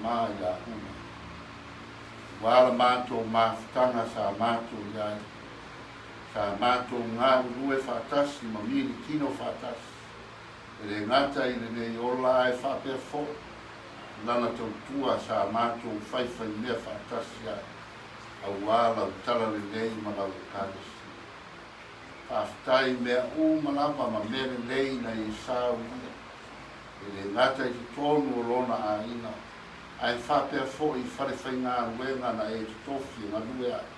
tama ia Hula. Aua la matou mafutaga sa matou i ai, sa matou galulue faatasi ma milikino faatasi, e le gata i lenei ola ae faapea foi lana tautua sa matou faifaimea faatasi ai, aua lau talalelei ma lau Ekalesia. Faafetai i mea uma lava ma mea lelei na Esau ia, e le gata i totonu o lona aiga, ae faapea foi i falefaigaluega na e totofi e galue ai,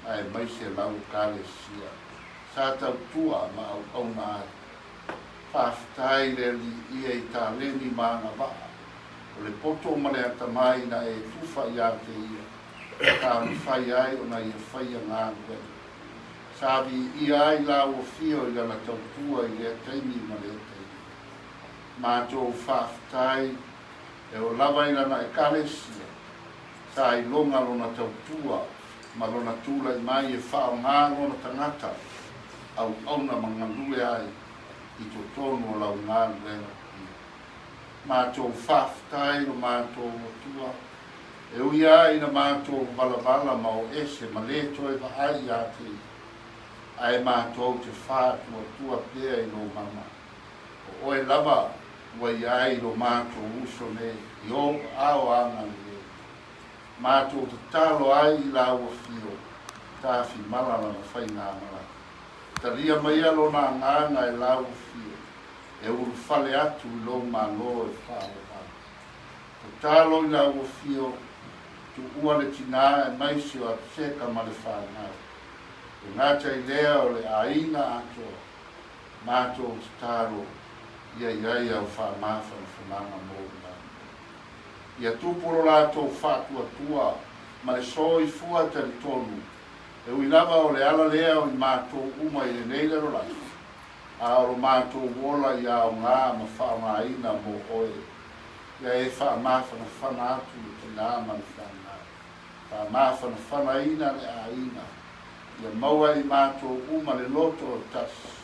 aemaise lau Ekalesia sa tautua ma auauna ai. Faafetai le Alii ia i taleni ma agavaa, o le poto ma le atamai na e tufa ia te ia, sa mafai ai ona ia faia galuega. Sa viia ai lāua fio i lana tautua i lea taimi ma lea taimi. Matou faafetai e oo lava i lana Ekalesia, sa iloga lona tautua ma lona tulai mai e faaaoga lona tagata auauna ma galue ai i totonu o lau galuega ia. Matou faafetai lo matou Atua, e ui lava ina matou valavala ma o ese ma le toe vaai ia te ia, ae matou te faatuatua pea i lou mana. O oe lava ua i ai lo matou uso nei i ou aao agalelei. Matou tatalo ai i lāua fio, tafimala lana faigamalaga. Talia maia lona agaga e lāua fio, e ulufale atu i lou Malo e faavavau. Tatalo i lāua fio, tuua le tinā aemaise o Atseka ma le fanau. E gata i lea o le aiga atoa, matou tatalo ia i ai au faamafanafanaga mo i latou. Ia tupu lo latou faatuatua ma le soifua talitonu, e ui lava o le ala lea o i matou uma i lenei lalolagi, a o lo matou ola i aoga ma faaaogaina mo oe, ia e faamafanafana atu le tinā ma le fanau, faamafanafanaina le aiga, ia maua e i matou uma le loto o tasi,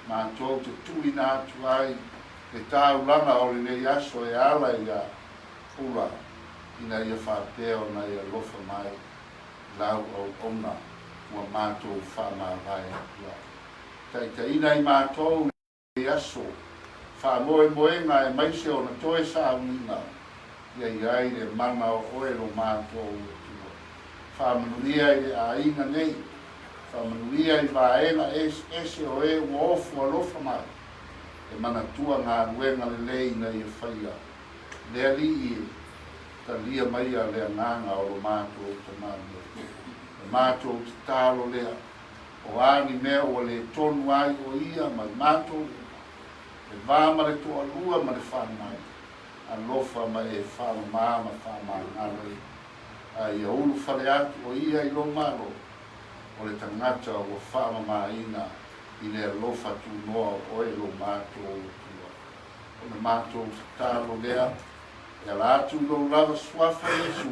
matou te tuuina atu ai le taulaga o lenei aso e ala ia Pula ina ia faapea ona e alofa mai i lau auauna ua matou faamavae atu ai. Taitaiina i matou lenei aso, faamoemoega aemaise ona toe sauniga ia i ai le mana o oe lo matou Atua. Faamanuia i le aiga nei, faamanuia i vaega eseese o e ua ofo alofa mai, e manatua galuega lelei ina ia faia le Alii e talia maia le agaga o lo matou tama nei. O matou tatalo lea, o a ni mea ua le tonu ai o ia ma i matou uma, le va ma le toalua ma le fanau, alofa ma e faamama ma faamagalo e, a ia ulufale atu o ia i lou Malo, o le tagata ua faamamaina i le alofa tunoa o oe lo matou Atua. O le matou tatalo lea, e ala atu i lou lava Suafa Iesu.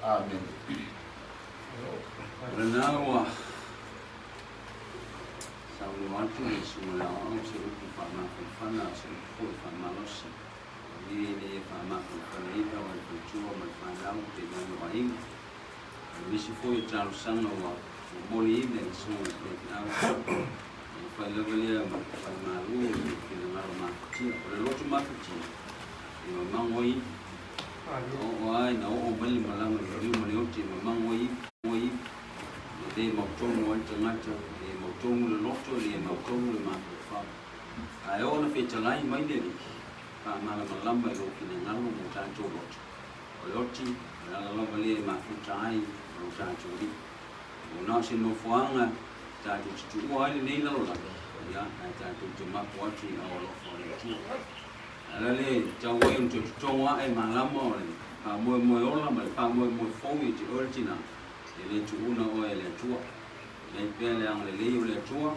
Amene. O lena ua saunoa atu le Susuga i le Aoao se upu faamafanafana, o se upu foi faamalosi. O i ina ia faamafanafanaina o le faletua ma le fanau tainane o aiga. O nisi foi o talosaga ua momoliina e le Susuga i le Faifeau, e fai lava lea ma fai malu i le finagalo mafatia. O le loto mafatia, e mamago ai ivi. Na oo lava ina oo mai le malaga i le maliu ma le oti e mamago ai ivi. E le mautonu ai le tagata, e le mautonu le loto, e le mautonu le mafaufau. Ae oo ina fetalai mai le Alii, faamalamalama i lou finagalo ma o tatou loto. O le oti, o le ala lava lea e mafuta ai o lo tatou alii. Ua na o se nofoaga tatou te tuua ai lenei lalolagi, ia, ae tatou te mapu atu i ao alofa o le Atua. O le ala lea e tatau ai ona toe totogo ae malama o le faamoemoe ola ma le faamoemoe fou ia te oe le tina, e le tuuna oe e le Atua. Lelei pea le agalelei o le Atua,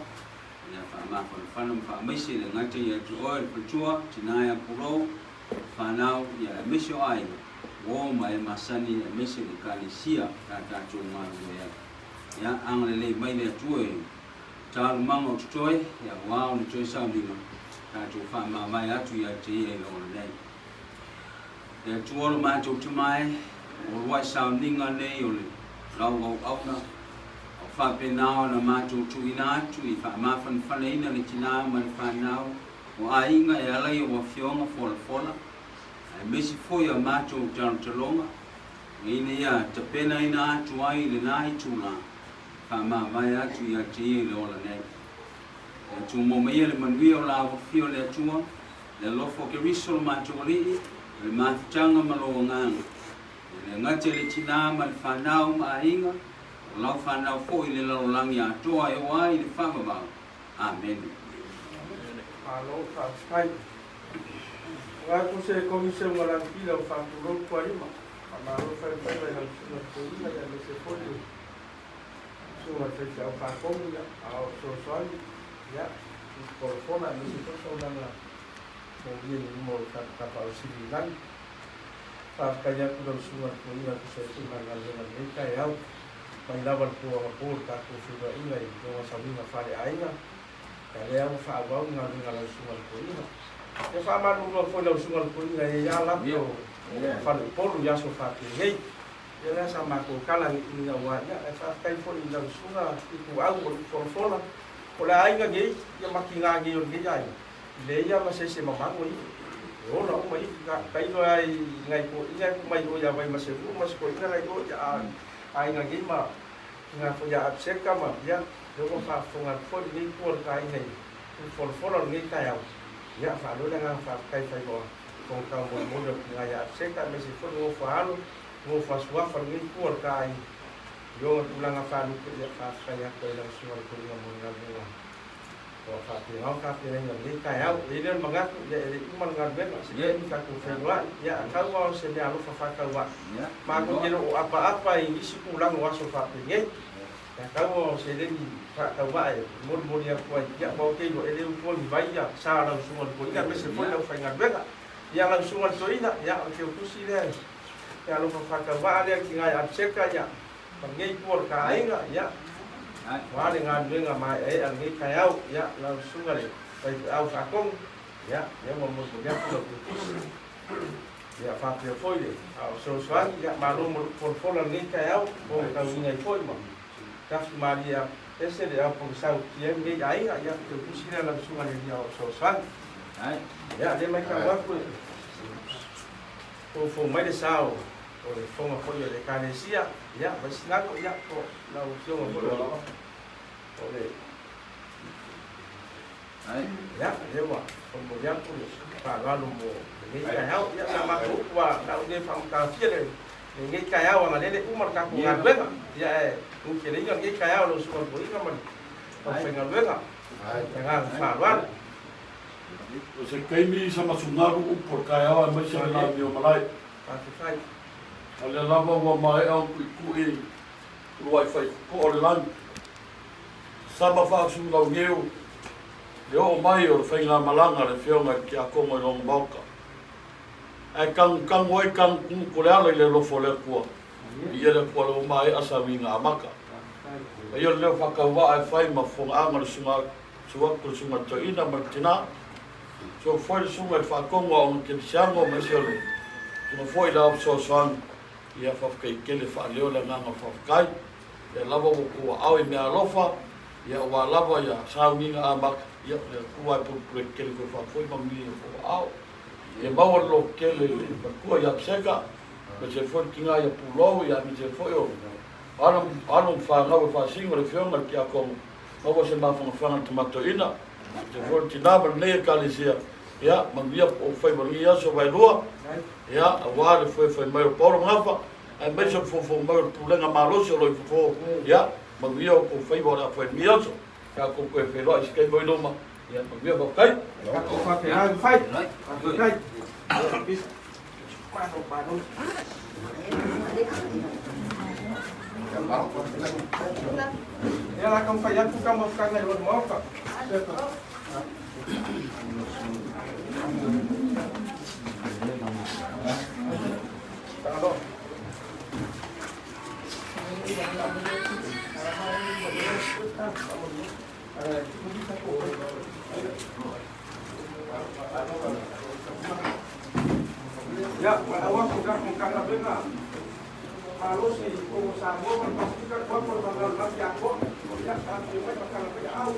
ia faamafanafana ma faamaise le gata ia te oe le faletua, tina ia pulou, fanau, ia aemaise o aiga, uo ma e masani aemaise le Ekalesia sa tatou galulue ai. Ia agalelei mai le Atua i taualumaga o totoe, ia aua ona toe sauniga, tatou faamavae atu ia te Ia i le ola nei. Le Atua o lo matou Tama e, ua uluai sauniga nei o le lau auauna, a ua faapena ona matou tuuina atu i faamafanafanaina le tina ma le fanau o aiga e ala i ou afioga folafola, aemaise foi a matou talotaloga, ina ia tapenaina atu ai lena itula faamavae atu ia te ia i le ola nei. Le Atua maua mai ia le manuia o la afio le Atua, le alofa o Keriso lo matou Alii, o le mafutaga ma lou agaga, e le gata i le tina ma le fanau ma aiga, o lau fanau foi i le lalolagi atoa e oo ai i le faavavau. Amene. Malo faafetai. Aua ko se Komisi o Lanapila o Faatulou Tualima. Faamalo faifaiva i lau susuga toeaina aemaise foi le susuga i le faifeau faatonu ia, a o fesoasoani ia i folafola aemaise foi taulaga molia i luma o le tatou Tapaau Sili i Lagi. Faafetai atu i lau susuga i le toeaina e tusa ai foi ma le galuega i lenei taeao. Mai lava le po anapo i le tatou feiloaiga i lona sauniga faaleaiga, ia lea ua faaauau le galuega a lau susuga i le toeaina. Ia faamalulu atu foi i lau susuga i le toeaina e i ai lava lape o fale Upolu i aso faapenei. Ia lea sa matou tala ina ua ia ae faafetai foi i lau susuga Ituau o le folafola. O le aiga nei, ia ma tiga nei o lenei aiga, e leai lava ma se isi e mamalu ai. E ola uma i tailo ai i nai toeaiina e tuu mai o ia Vaimasevuu ma si toeaina la i o ia aiga nei ma tiga foi ia Abseka ma ia lea ua faafofoga atu foi lenei itu o le aiga i folafola o lenei taeao. Ia faaloe le agaga faafetai faiva fono taumolimoli o le tiga ia Abseka aemaise foi le nofo a alo nofo a suafa lenei itu o le aiga i ona tulaga faalupe. Ia faafetai atu ai lau susuga i le toeaina mo le galuega ua faapena ona tapenaina i lenei taeao. E i ai lea o le manatu, ia e le i uma le galuega, se taimi tatou feiloai, ia tau lava o se mea alofa faataua'i. Matou te le o apaapa i nisi tulaga o aso faapenei, ia tau lava o seleni faataua'i e molimoli atu ai, ia aua ou te iloa e le utua ni vai ia sa o lau susuga i le toeaina aemaise foi le aufaigaluega. Ia lau susuga i le toeaina, ia o le teutusi lea e alofa faatauvaa lea i le tiga ia Abseka, ia, ma lenei itu o le ta aiga, ia, aua le galuega maeaea o lenei taeao, ia, lau susuga i le faifeau faatonu, ia, lea ua molimoli atu lau teutusi. Ia, faapea foi le fesoasoani, ia, malo mo le folafola o lenei taeao, po o tauiga ai foi ma tafi malie ese le ao pogisau i ai lenei aiga, ia, teutusi lea lau susuga i le alii fesoasoani. Ia, lea matau atu e foufou mai le sa o le fofoga foi o le Ekalesia, ia, Vaisinago, ia, po lau afioga foi o le, ia, lea ua molimoli atu le faaaloalo mo lenei taeao. Ia, sa matou upu ua lau le faamatafia lenei taeao agalele uma le tatou galuega. Ia, ae nuteleina lenei taeao lau susuga i le toeaina ma le aufaigaluega. Le agaga faaaloalo. O se taimi sa masugalu upu o le taeao aemaise le lamio malae. A lea lava ua maea ona tuitui uluai faitotoa o le lagi. Sama faasulaugeu le oo mai o le faigamalaga a le Afioga i le Tiakono i lona Maota. Ae tanutanu ai tanutunutu o le ala i le alofa o le Atua. Viia le Atua lea ua maea sauniga amata. Paia o le leo faatauvaa e fai ma fofogaaga o le susuga Susu atu le susuga i le toeaina ma le tina, susu atu foi le susuga i le faatonu a ona kerisiano aemaise o le susuga foi i le ao fesoasoani, ia faafetai tele faaleo le agaga o le faafetai. Lea lava ua outou aao i mea alofa, ia aua lava ia sauniga amata, ia le Atua e pulepule tele toe faafoi manuia i outou aao. Ia maua le lototele i le faletua ia Abseka, aemaise foi le tina ia Pulou, ia aemaise foi o alo alo ma fanau e faasino le afioga i le tiakono. Maua se mafanafana i le tamatoeaina, se foi le tina ma lenei Ekalesia, ia, manuia po o faiva lenei aso vaelua, ia, aua le foe fai mai o Paolo ma Gafa, aemaise o le foufou mai o le pulega malosi o lo o i fofo, ia, manuia o tou faiva o le a fai i lenei aso. Tatou toe feiloai i se taimi o i luma, ia, manuia, faafetai. Tatou faapena ona fai. Faafetai. Malo, malo. Ia la taumafai atu taumafataga i lona Maota. Tagaloa. Ia, valaau atu i le tatou Matagaluega malosi i totonu o Samoa ma le Pasefika, le Kuapo, le Lalolagi atoa. Ia, afifio mai ma tala mai aao.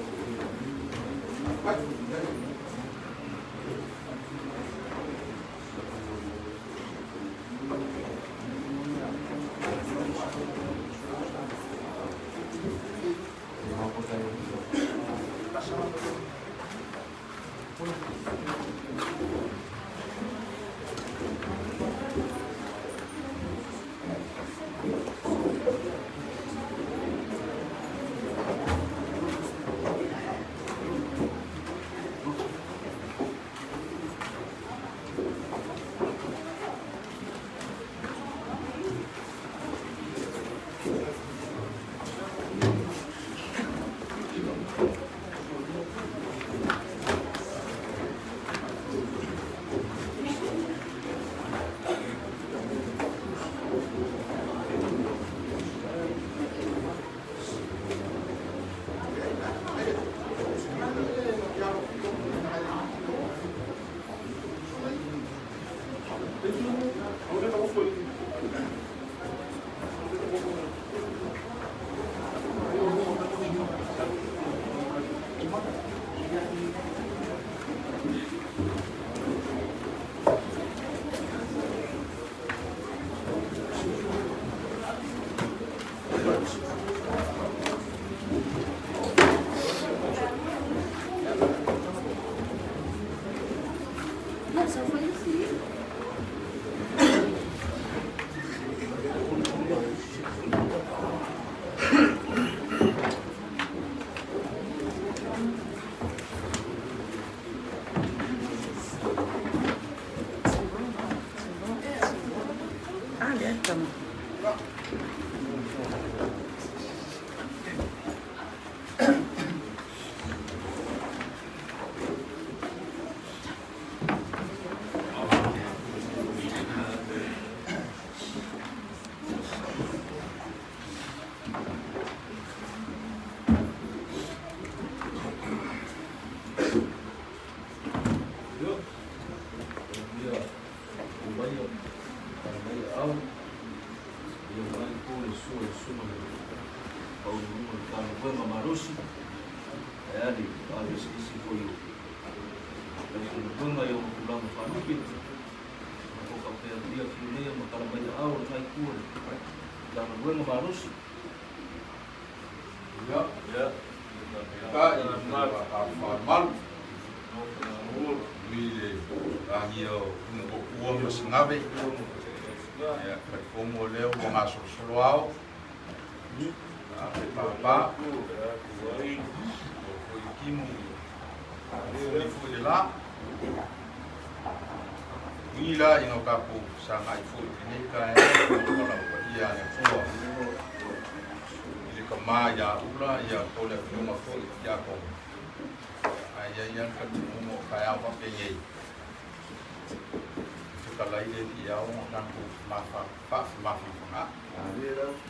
Faafetai.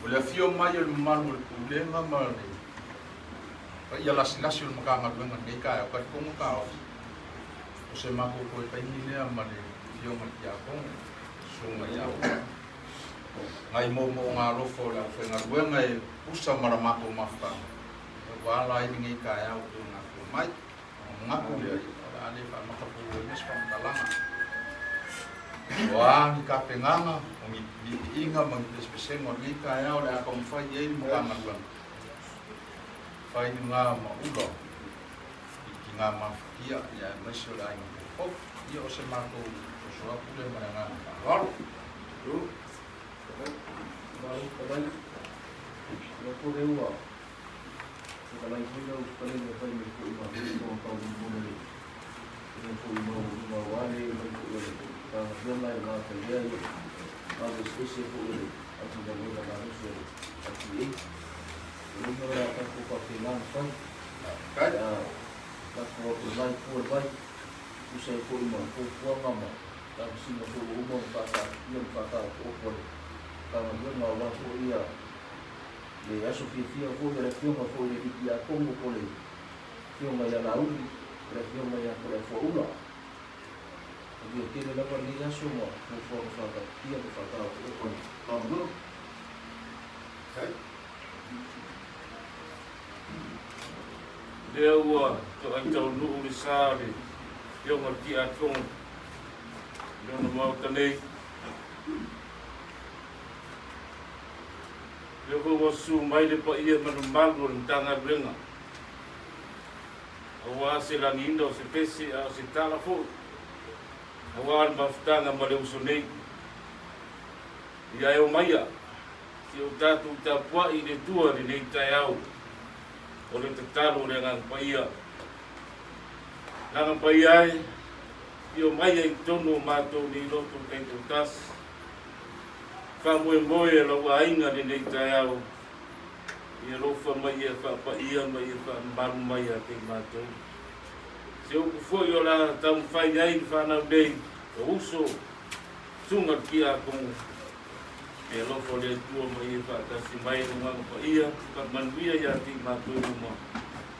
O le afio mai o le mamalu o le Pulega ma le paia lasilasi o le Matagaluega i lenei taeao, talitonu taofi, o se matou toe taimi lea ma le afioga i le Tiakono, Susuga ia Ula. Nai moomooga alofa o le aufaigaluega e usa ma la matou mafutaga, ua ala ai lenei taeao e pei ona afio mai. Ona manatu lea, o le a le faamatapuluina se faamatalaga. O a ni tapenaga, o ni piipiiga ma ni pesepesega o lenei taeao o le a taumafai i ai le Matagaluega, fai lena ma ula i tina mafatia aemaise o le aiga poupou. Ia o se matou soso atu lea ma le agaga faaaloalo. Le aso fiafia foi o le afioga foi i le Tiakono po o le afioga ia Laauli, o le afioga ia Toleafoaula. Manuia tele lava lenei aso ma fuafuaga faataatitia ma faataotooto a le Faamasinoga. Lea ua toai taunuu le sa o le Afioga i le Tiakono i lona Maota nei. Lea foi ua susu mai le paia ma le mamalu o le Matagaluega aua se lagiina o se pese a o se tala foi aua le mafutaga ma le uso nei. Ia e omaia si o tatou tapuai i le Atua i lenei taeao o le tatalo o le Agaga Paia. Agaga Paia e, i omaia i totonu o matou nei loto taitoatasi. Faamoemoe e lau aiga lenei taeao, i alofa mai ia faapaia ma ia faamamalu mai ia te i matou. Se upu foi o la taumafai ai le fanau nei, o uso, susuga le tiakono, e alofa o le Atua ma ia faatasi mai le Agaga Paia, faamanuia ia te i matou uma,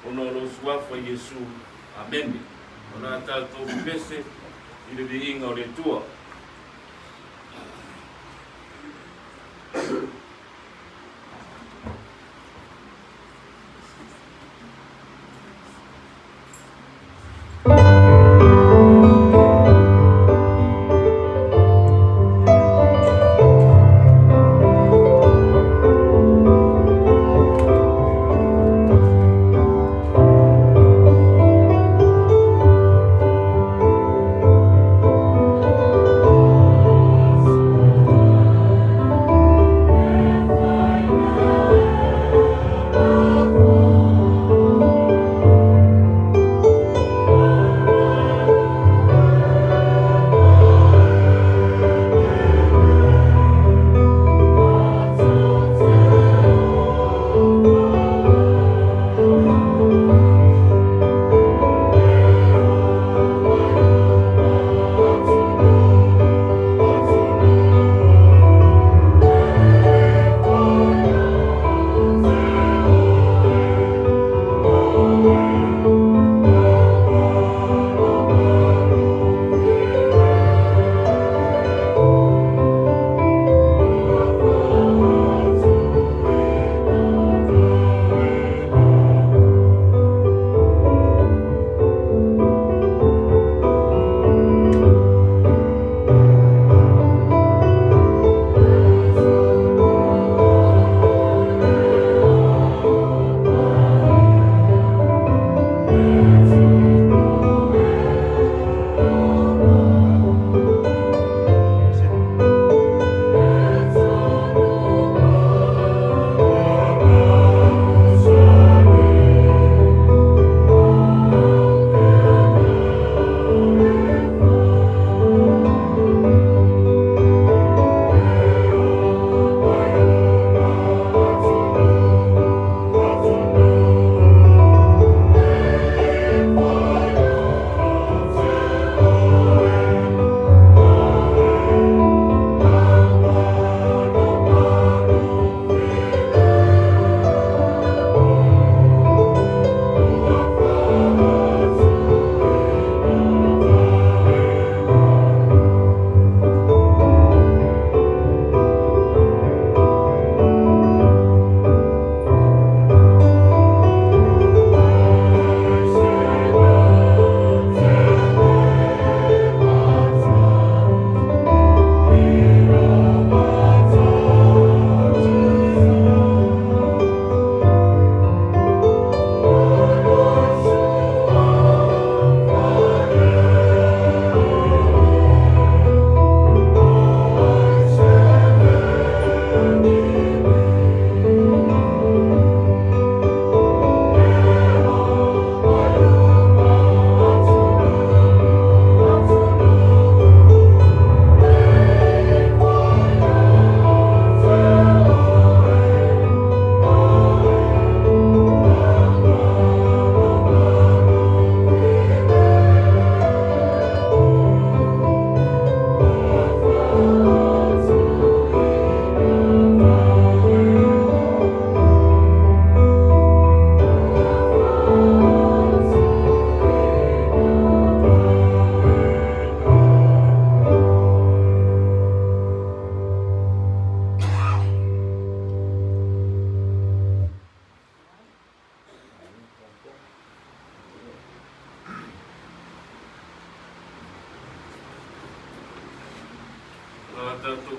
ona o lou Suafa Iesu. Amene. O la tatou pepese i le viiga o le Atua.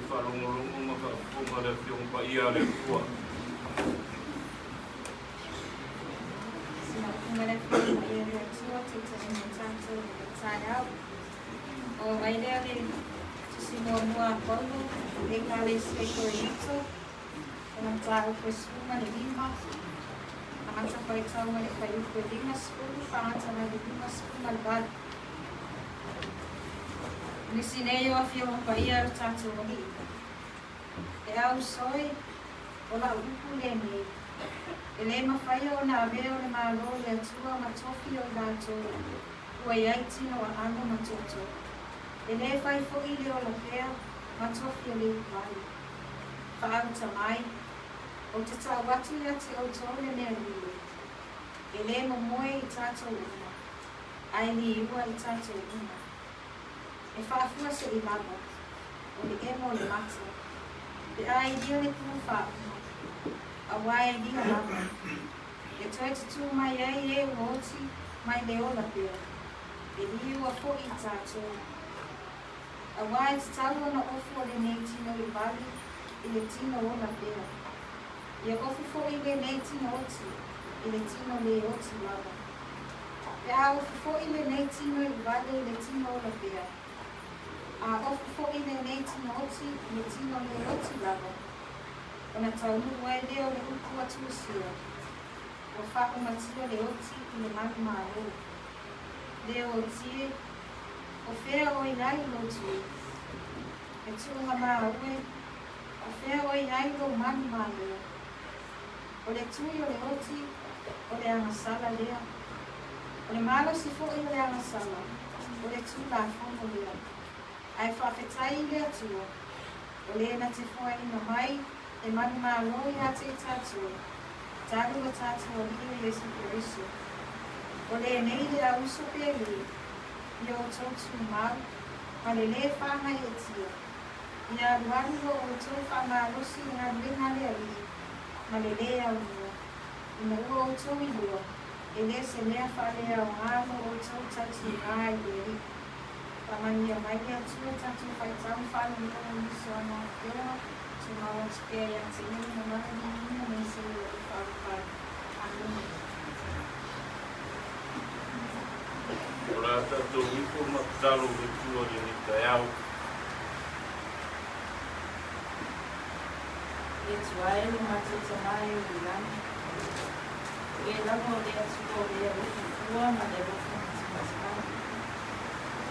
faalogologo ma faafofoga le Afioga Paia a le Atua. Sina upu mai le Afioga Paia a le Atua, taitaiina i tatou i le taeao. O ai lea le tusi muamua a Paulo i le Ekalesia i Korinito, o le mataupu e 15, amata faitau mai le fuaiupu e 50, faagata mai le 58. O nisi nei o Afioga Paia a lo tatou Alii. E auso e, o lau upu lenei, e lē mafaia ona avea o le Malo o le Atua ma tofi o i latou ua i ai tino aano ma toto. E lē fai foi le ola pea ma tofi o le ivale. Faauta mai, ou te tau atu ia te outou le mea lilo, e lē momoe i tatou uma, ae liua i tatou uma. E faafua se'i lava, o le emo o le mata, pe a ilia le pulu faauma, auā e ilia lava, e toe tutū mai ai e ua oti mai le ola pea, e liua foi i tatou. Auā e tatau ona ofu o lenei tino i vale i le tino ola pea. Ia ofu foi lenei tino oti i le tino lē oti lava. Pe a ofu foi lenei tino i vale i le tino ola pea, a ofu foi lenei tino oti i le tino lē oti lava, ona taunuu ai lea o le upu a Tusia, Ua faaumatia le oti i le manumalo. Le oti e, o fea o i ai lou tui? E tuuga maua e, o fea o i ai lou manumalo? O le tui o le oti, o le agasala lea. O le malosi foi o le agasala, o le Tulafono lea. Ae faafetai i le Atua, o le na te foaina mai le manumalo iā te i tatou, talu lo tatou Alii o Iesu Keriso. O lenei le auso pe lē, ia outou tumau, ma le lē faagaeetia, ia alualu lo outou faamalosi i galuega a le Alii, ma le lē aulua, ina ua outou iloa, e lē se mea faaleaoga lo outou tautuga i le Alii. Faamanuia mai le Atua i tatou faitau ma faalogologo i nisi o ana Afioga, tumau atu pea ia te ia lona mana viiina nei seia oo i faavavau. Amene. O le a tatou ifo ma tatalo i le Atua i lenei taeao. Le Atua e lo matou Tamā e o i lagi, O oe lava o le Atua o le alofa fua ma le alofa matimatimaga.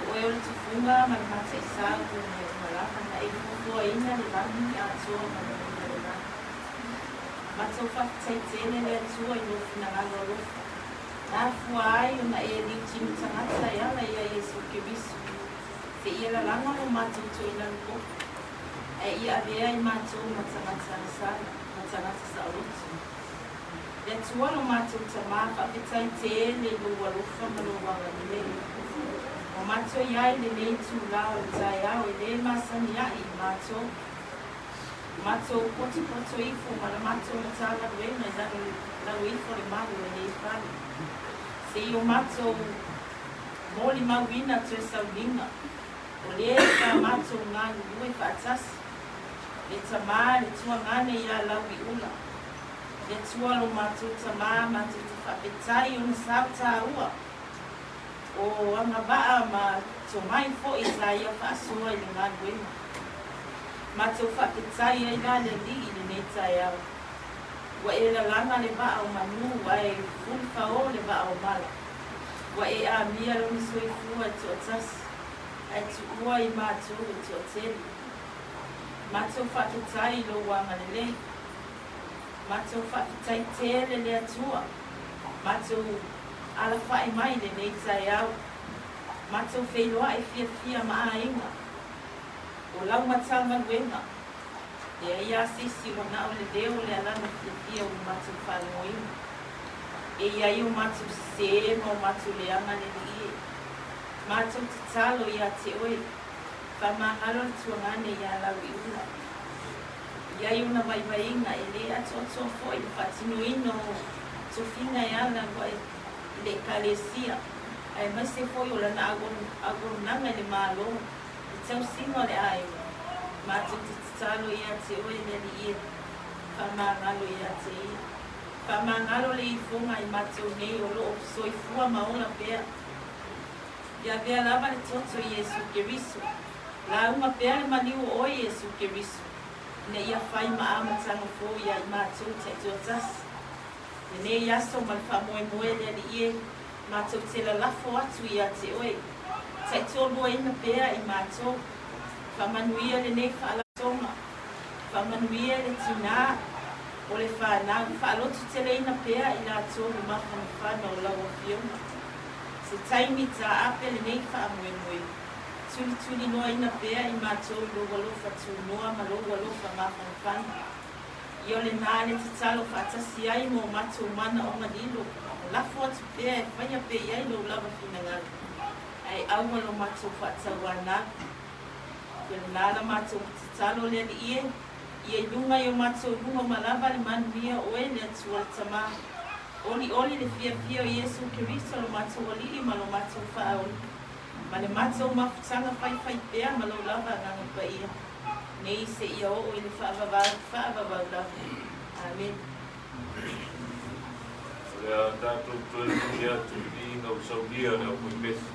O oe o le tufuga ma le mataisā o tou mea uma lava, na e fuafuaina le lagi atoa ma le mea o lagi. Matou faafetai tele le Atua i lou finagalo alofa, na afua ai ona e liutinu tagata e ala ia Iesu Keriso. Seia lalaga lo matou toilalo poto, ae ia avea i matou ma tagata agasala, ma tagata saoloto. Le Atua lo matou Tamā, faafetai tele i lou alofa ma lou agalelei. Ua matou i ai lenei itulā o le taeao e lē masani aʻe i matou. Ua matou potopoto ifo ma la matou Matagaluega i lalo lalo ifo o le malu o lenei fale. Se i o matou molimauina toe sauliga o lē sa matou galulue faatasi, le Tamā, le Tuagane ia Lauiula. Le Atua lo matou Tamā, matou te faafetai ona sao tāua o agavaa ma tomai foi sa ia faasoa i le galuega. Matou faafetai ai la le Alii i lenei taeao. Ua e lalaga le vaa o manu ae fulufao le vaa o mala. Ua e amia lona soifua e toatasi ae tuua i matou e toatele. Matou faafetai i lou agalelei. Matou faafetai tele le Atua, matou alafai mai i lenei taeao, matou feiloai fiafia ma aiga, o lau Matagaluega, leai a se isi ua na o le leo o le alala fiafia ua matou faalogoina. E i ai o matou sesē ma o matou leaga le Alii e. Matou tatalo ia te oe, faamagalo le tuagane ia Lauiula. I ai ona vaivaiga e lē atoatoa foi le faatinoina o tofiga e ala i le Ekalesia, aemaise foi o lana auaunaga i le Malo, le tausiga o le aiga. Matou te tatalo ia te oe le Alii e, faamagalo ia te ia. Faamagalo le ifoga i matou nei o loo soifua ma ola pea. Ia avea lava le toto i Iesu Keriso. Lauga pea le maliu o oe Iesu Keriso, ina ia fai ma amataga fou ia i matou taitoatasi. Lenei aso ma le faamoemoe le Alii e, matou te lalafo atu ia te oe. Taitoaluaina pea i matou. Faamanuia lenei faalapotopotoga. Faamanuia le tinā o le fanau. Faalototeleina pea i latou le mafanafana o lau Afioga. Se taimi taape lenei faamoemoe. Tulituliloaina pea i matou i lou alofa tunoa ma lou alofa mafanafana. Ia o lenā le tatalo faatasi ai ma o matou manaoga lilo, lafo atu pea e faia pea i ai lou lava finagalo, ae aua lo matou faatauanau. Ia o lenā la matou tatalo le Alii e, ia i luga i o matou luga uma lava le manuia o oe le Atua le Tama. Olioli le fiafia o Iesu Keriso lo matou Alii ma lo matou Faaola, ma le matou mafutaga faifai pea ma lou lava Agaga Paia. Nei seia oo i le faavavau faavavau lava. Amene. O le a tatou toe momoli atu i viiga o saunia le aufaipese.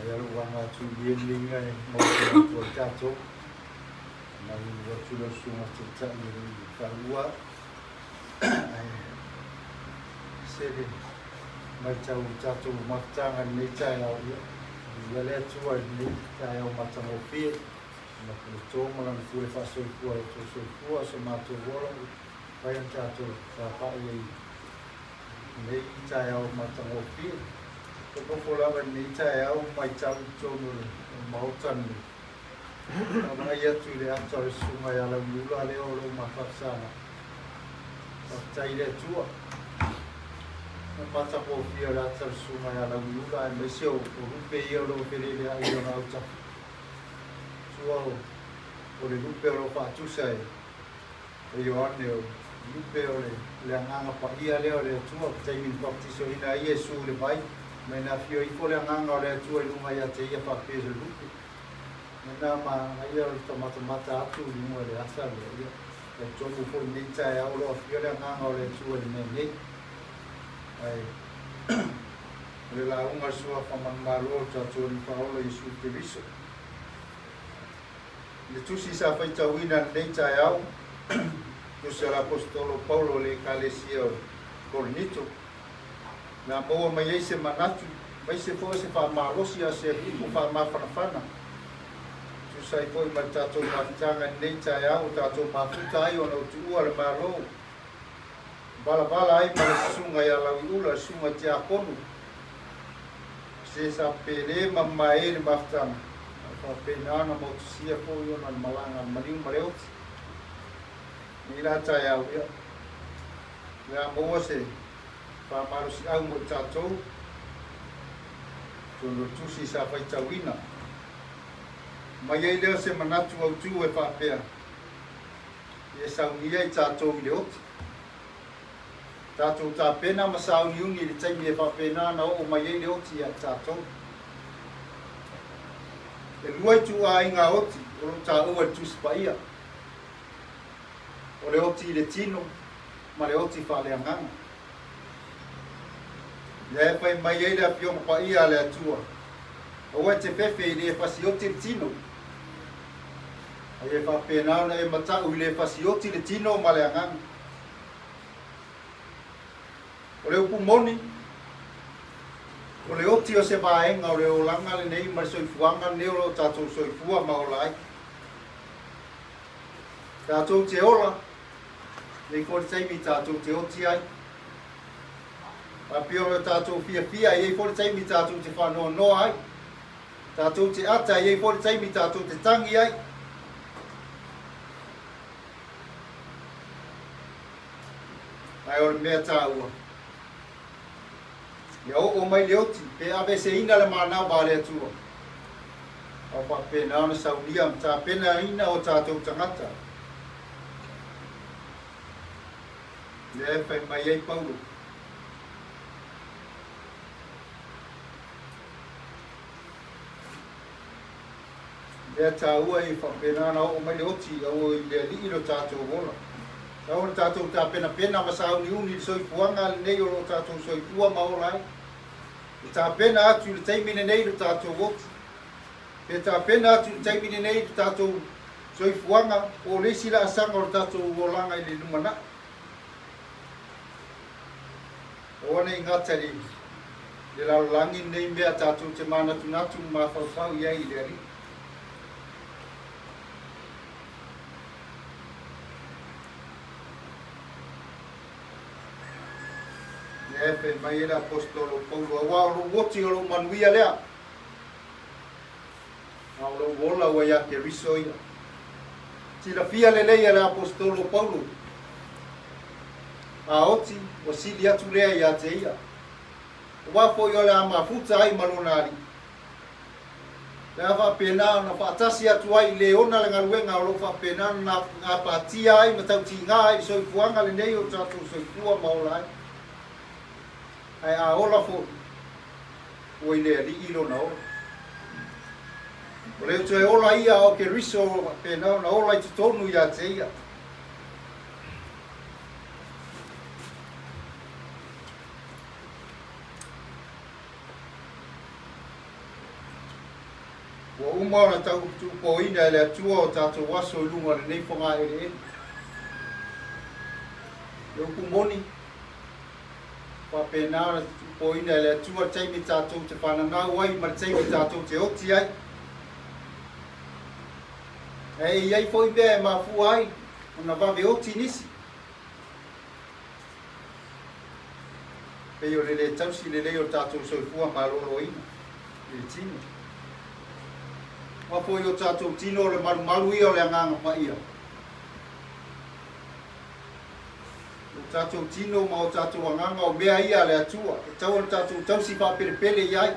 Mai a lou aga atu i ie lenei e maua atu ai tatou. Malulu atu lau susuga taitai e le i faalua. Ae se le matau i tatou mafutaga i lenei taeao, ia, viia le Atua i lenei taeao matagofie. Lana puleto ma Lana pule faasoifua i outou soifua, so matou ola ua mafai ona tatou tapai ai i lenei taeao matagofie. E nofo lava i lenei taeao ma matau i totonu o le Maota lenei. Vaavaai atu i le ata o le Susuga ia Lauiula lea o lo o mafaafesana. Faafetai i le Atua. Na matagofie o le ata o le Susuga ia Lauiula aemaise o lupe ia o lo o feleleai i lona autafa. Tua o le lupe o lo o faatusa e Ioane o lupe o le Agaga Paia lea o le Atua, taimi na baptisoina ai Iesu i le vai, mai na afio ifo le Agaga o le Atua i luga ia te ia faapea se lupe. Lena manaia o le tamatamata atu i luga o le ata lea, ia, talitonu foi i lenei taeao o lo o afio le Agaga o le Atua i le mea nei. Ae, o le lauga a le Suafa Manumalo o le tatou Alii Faaola Iesu Keriso. I le tusi sa faitauina i lenei taeao, tusi a le Aposetolo Paulo i le Ekalesia o Korinito, na maua mai ai se manatu, aemaise foi o se faamalosi a se upu faamafanafana, tusa ai foi ma le tatou mafutaga i lenei taeao ua tatou mafuta ai ona ua tuua le Malo, valavala ai ma le susuga ia Lauiula, le susuga i Tiakono, se sa pele ma mamae le mafutaga, ae faapena ona motusia foi ona le malaga a le maliu ma le oti. Nei la taeao, ia, o le a maua se faamalosiau mo i tatou, totonu o le tusi sa faitauina. Mai ai lea o se manatu autu e faapea, Ia saunia i tatou i le oti. Tatou tapena ma sauniuni i le taimi e faapena ona oo mai ai le oti ia i tatou. E lua ituaiga oti o lo o taua i le Tusi Paia. O le oti i le tino ma le oti faaleagaga. Lea e fai mai ai le Afioga Paia a le Atua, Aua e te fefe i le fasioti le tino, a ia faapena ona e matau i le fasioti le tino ma le agaga. O le upu moni, o le oti o se vaega o le olaga lenei ma le soifuaga lenei o lo o tatou soifua ma ola ai. Tatou te ola, nei foi le taimi tatou te oti ai. A pei ona tatou fiafia, e i ai foi le taimi tatou te faanoanoa ai. Tatou te ata, e i ai foi le taimi tatou te tangi ai. Ae o le mea taua, ia oo mai le oti, pe aveeseina le manava a le Atua, a o faapena ona saunia ma tapenaina o tatou tagata. Lea e fai mai ai Paulo. Mea taua e faapena ona oo mai le oti aua i le Alii lo tatou ola. Tatau ona tatou tapenapena ma sauniuni i le soifuaga lenei o lo o tatou soifua ma ola ai. E tapena atu i le taimi lenei lo tatou oti. Pe tapena atu i le taimi lenei lo tatou soifuaga po o le isi laasaga o le tatou olaga i le lumanai. Aua ne i gata i le lalolagi lenei mea tatou te manatunatu ma mafaufau i ai i le Alii. Lea e fai mai ai le Aposetolo Paulo, Aua o lou oti o lou manuia lea, a o lou ola ua ia Keriso ia. Silafia lelei e le Aposetolo Paulo, a oti, ua sili atu lea ia te ia. Aua foi o le a mafuta ai ma lona Alii. Le a faapena ona faatasi atu ai i le ona le galuega o lo o faapena ona gapatia ai ma tautiga ai le soifuaga lenei o tatou soifua ma ola ai. Ae a ola foi, ua i le Alii lona ola. O le toe ola ia o Keriso o lo o faapena ona ola i totonu ia te ia. Ua uma ona tautuupoina e le Atua o tatou aso i luga o lenei fogaeleele. Le upu moni, faapena ona tuupoina e le Atua le taimi tatou te fananau ai ma le taimi tatou te oti ai. Ae i ai foi mea e mafua ai ona vave oti nisi. Pei o le le tausi lelei o le tatou soifua maloloina i le tino. Aua foi o tatou tino o le malumalu ia o le Agaga Paia. O tatou tino ma o tatou agaga o mea ia a le Atua e tatau ona tatou tausi faapelepele i ai.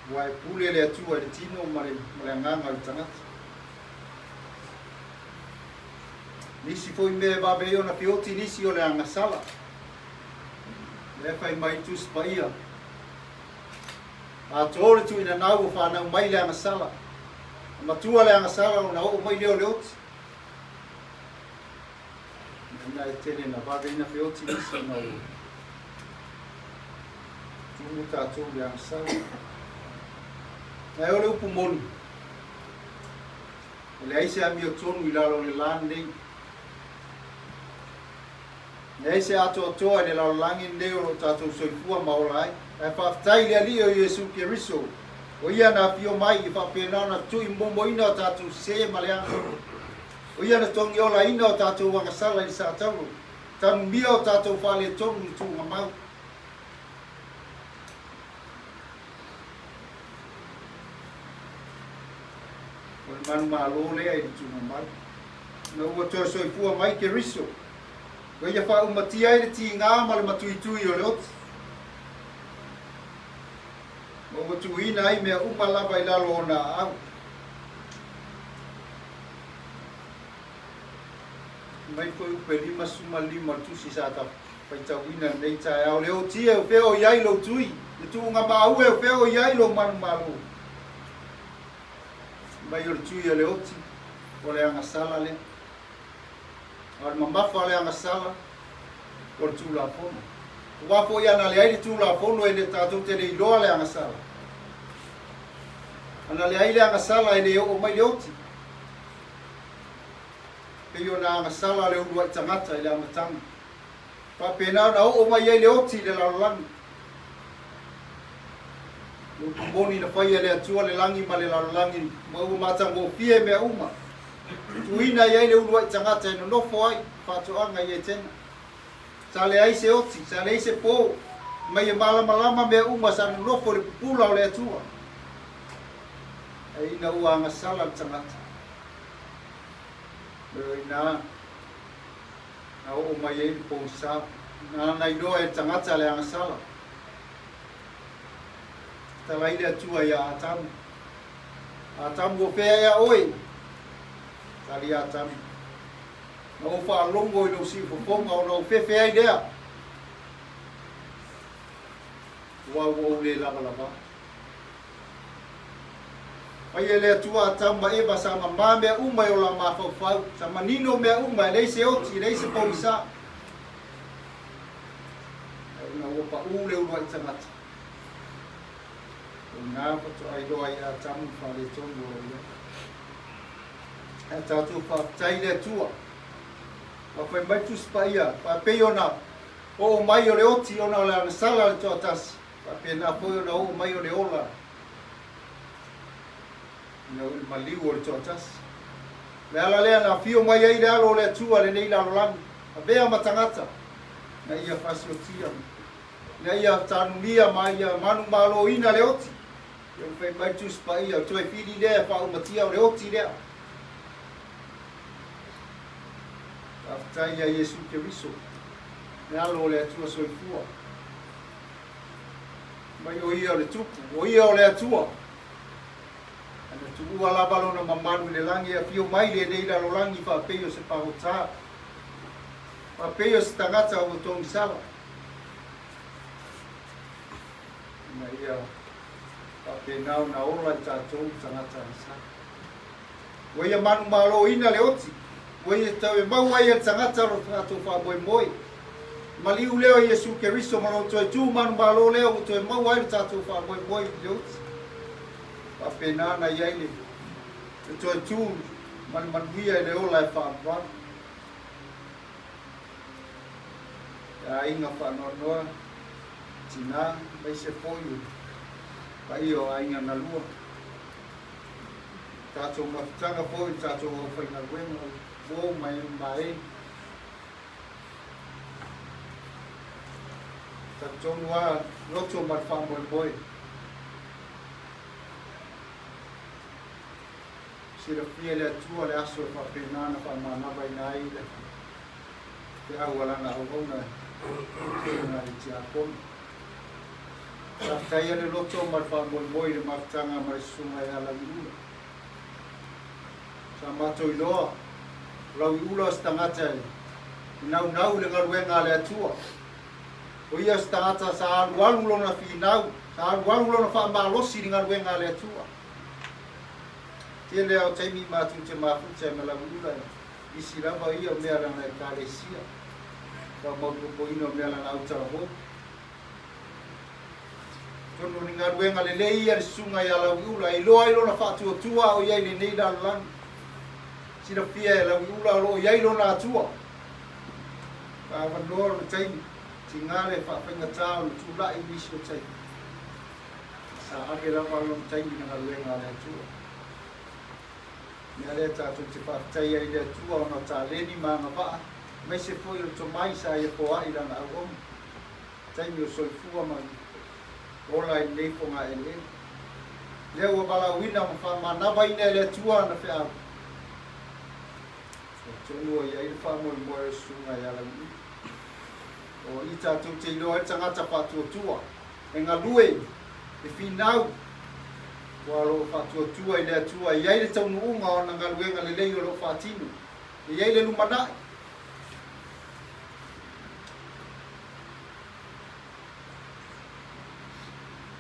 Aua e pule le Atua i le tino ma le, ma le agaga o le tagata. Nisi foi mea e vave ai ona feoti nisi o le agasala. Lea fai mai Tusi Paia, Atoa le tuuinanau ua fanau mai le agasala, a matua le agasala ona oo mai lea o le oti. Mea e tele na vave ina feoti nisi ona ua tumu tatou le agasala. Ae o le upu moni, E leai se amiotonu i lalo o le la lenei. E leai se atoatoa i le lalolagi lenei o lo o tatou soifua ma ola ai. Ae faafetai i le Alii o Iesu Keriso, o Ia na afio mai e faapena ona tuuimomoina o tatou sē ma leaga. O Ia na togiolaina o tatou agasala i le satauro, tanumia o tatou faaletonu i le tuugamau. O le manumalo lea i le tuugamau. Ina ua toe soifua mai Keriso, ua ia faaumatia ai le tiga ma le matuitui o le oti, ma ua tuuina ai mea uma lava i lalo o ona aau. Mai foi upu e 55 o le tusi sa faitauina lenei taeao, le oti e o fea o i ai lou tui, le tuugamau e o fea o i ai lou manumalo. Mai o le tui a le oti, o le agasala lea. A o le mamafa o le agasala, o le Tulafono. Aua foi ana leai le Tulafono e le tatou te le iloa le agasala. Ana leai le agasala e le oo mai le oti. Pei ona agasala le uluai tagata i le amataga. Faapena ona oo mai ai le oti i le lalolagi. Le upu moni na faia e le Atua le lagi ma le lalolagi, ma ua matagofie mea uma. Tuuina i ai le uluai tagata e nonofo ai faatoaga i Etena. Sa leai se oti, sa leai se po, mai e malamalama mea uma sa nonofo i le pupula o le Atua. Ae ina ua agasala le tagata, o i ina na oo mai ai le pogisa, na ana iloa e le tagata le agasala. Tala ai le Atua iā Atamu, Atamu, o fea ea oe? Tali Atamu, Na ou faalogo i lou siufofoga ona ou fefe ai lea, aua ua ou le lavalava. Fai e le Atua Atamu ma Eva sa mamā mea uma e ola mafaufau, sa manino mea uma, e leai se oti, e leai se pogisa. Ae ona ua paʻū le uluai tagata, o ina faatoa iloa ai e Atamu le faaletonu o lo o i ai. Ae tatou faafetai i le Atua, ua fai mai le Tusi Paia, faapei ona oo mai o le oti ona o le agasala a le toatasi, faapena foi ona oo mai o le ola ina ua i le maliu o le toatasi. O le ala lea na afio mai ai le Alo o le Atua lenei lalolagi, avea ma tagata, ina ia fasiotia, ina ia tanumia ma ia manumaloina le oti. Ia ua fai mai le Tusi Paia, o toe fili lea e faaumatia o le oti lea. Faafetai ia Iesu Keriso, le Alo o le Atua Soifua. Mai o ia o le Tupu, o ia o le Atua. Ana tuua lava lona mamalu i le lagi e afio mai lenei lalolagi faapei o se pagota, faapei o se tagata ua togisala. Ina ia faapena ona ola i tatou tagata agasala. Ua ia manumaloina le oti, ua ia tau e maua ai e le tagata lo tatou faamoemoe. Maliu lea o Iesu Keriso ma lo toe tu manumalo lea ua toe maua ai lo tatou faamoemoe i le oti. Faapena ona i ai le toe tu ma le manuia i le ola e faavavau. E aiga faanoanoa, tinā, aemaise foi o paia o aiga na lua. Tatou mafutaga foi i le tatou aufaigaluega o uo ma e ma e. Talitonu lava loto ma le faamoemoe. Silafia e le Atua le aso e faapena ona faamanavaina ai le feau a Lana auauna e Susuga i le Tiakono. Faafetaia le loto ma le faamoemoe i le mafutaga ma le Susuga ia Lauiula. Sa matou iloa, o Lauiula o se tagata e naunau i le galuega a le Atua. O ia se tagata sa alualu lona finau, sa alualu lona faamalosi i le galuega a le Atua. Tele lava o taimi matou te mafuta ai ma Lauiula e isi lava ia o mea lana Ekalesia, faamaopopoina o mea lana autalavou. Atonu o ni galuega lelei ia le susuga ia Lauiula e iloa ai lona faatuatua a o i ai i lenei lalolagi. Silafia e Lauiula o lo o i ai lona Atua. Faaavanoa lona taimi, tiga le faafaigata ona tulai i nisi o taimi. Sa ave lava lona taimi i le galuega a le Atua. O le mea lea tatou te faafetai ai i le Atua ona o taleni ma agavaa, aemaise foi o le tomai sa ia foai i lana auauna. Taimi o soifua ma ola i lenei fogaeleele. Lea ua valaauina ma faamanavaina e le Atua ana feau. Talitonu ua i ai le faamoemoe o le Susuga ia Lauiula. O i tatou te iloa ai le tagata faatuatua, e galue, e finau, ua o lo o faatuatua i le Atua e i ai le taunuuga o ana galuega lelei o lo o faatino, e i ai le lumanai.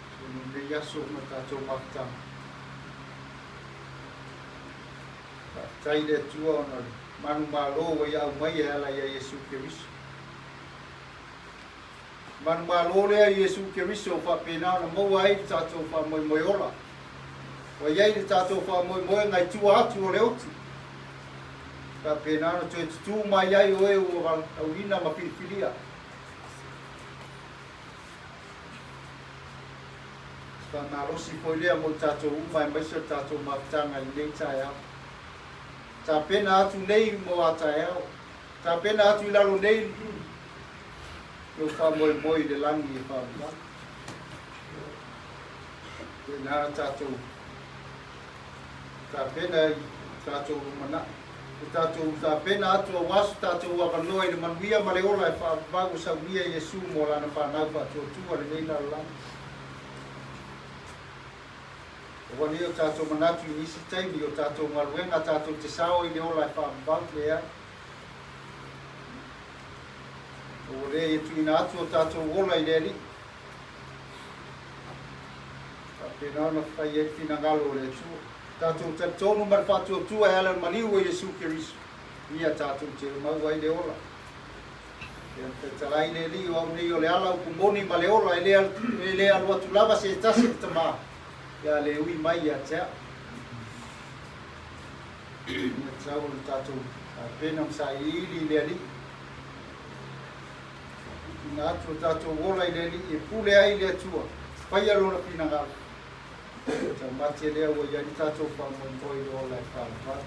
Atonu lenei aso ma tatou mafutaga. Faafetai i le Atua ona o le manumalo ua ia aumaia e ala ia Iesu Keriso. Manumalo lea i Iesu Keriso ua faapena ona maua ai le tatou faamoemoe ola. Ua i ai le tatou faamoemoega i tua atu o le oti. Faapena ona toe tutū mai ai o e ua valaauina ma filifilia. Se faamalosi foi lea mo i tatou uma aemaise o le tatou mafutaga i lenei taeao. Tapena atu nei mo a taeao. Tapena atu i lalo nei lou faamoemoe i le lagi e faavavau. Tēnā tatou tapena i tatou lumanai. O tatou tapena atu aua so tatou avanoa i le manuia ma le ola e faavavau ua saunia Iesu mo lana fanau faatuatua lenei lalolagi. Aua nei o tatou manatu i nisi taimi o tatou galuega tatou te sao i le ola e faavavau, leai. Ua le ia tuuina atu o tatou ola i le Alii. Faapena ona fai ai le finagalo o le Atua. Tatou talitonu ma le faatuatua e ala i le maliu o Iesu Keriso, ia tatou te maua ai le ola. Ia na fetalai le Alii o au nei o le ala upu moni ma le ola, e le, e le alu atu lava se tasi i le Tama, pe a le ui mai ia te au. Ia tatau ona tatou tapena ma sailiili i le Alii. Tuuina atu o tatou ola i le Alii e pule ai le Atua, faia Lona finagalo. Taumate lea ua i ai le tatou faamoemoe i le ola e faavavau.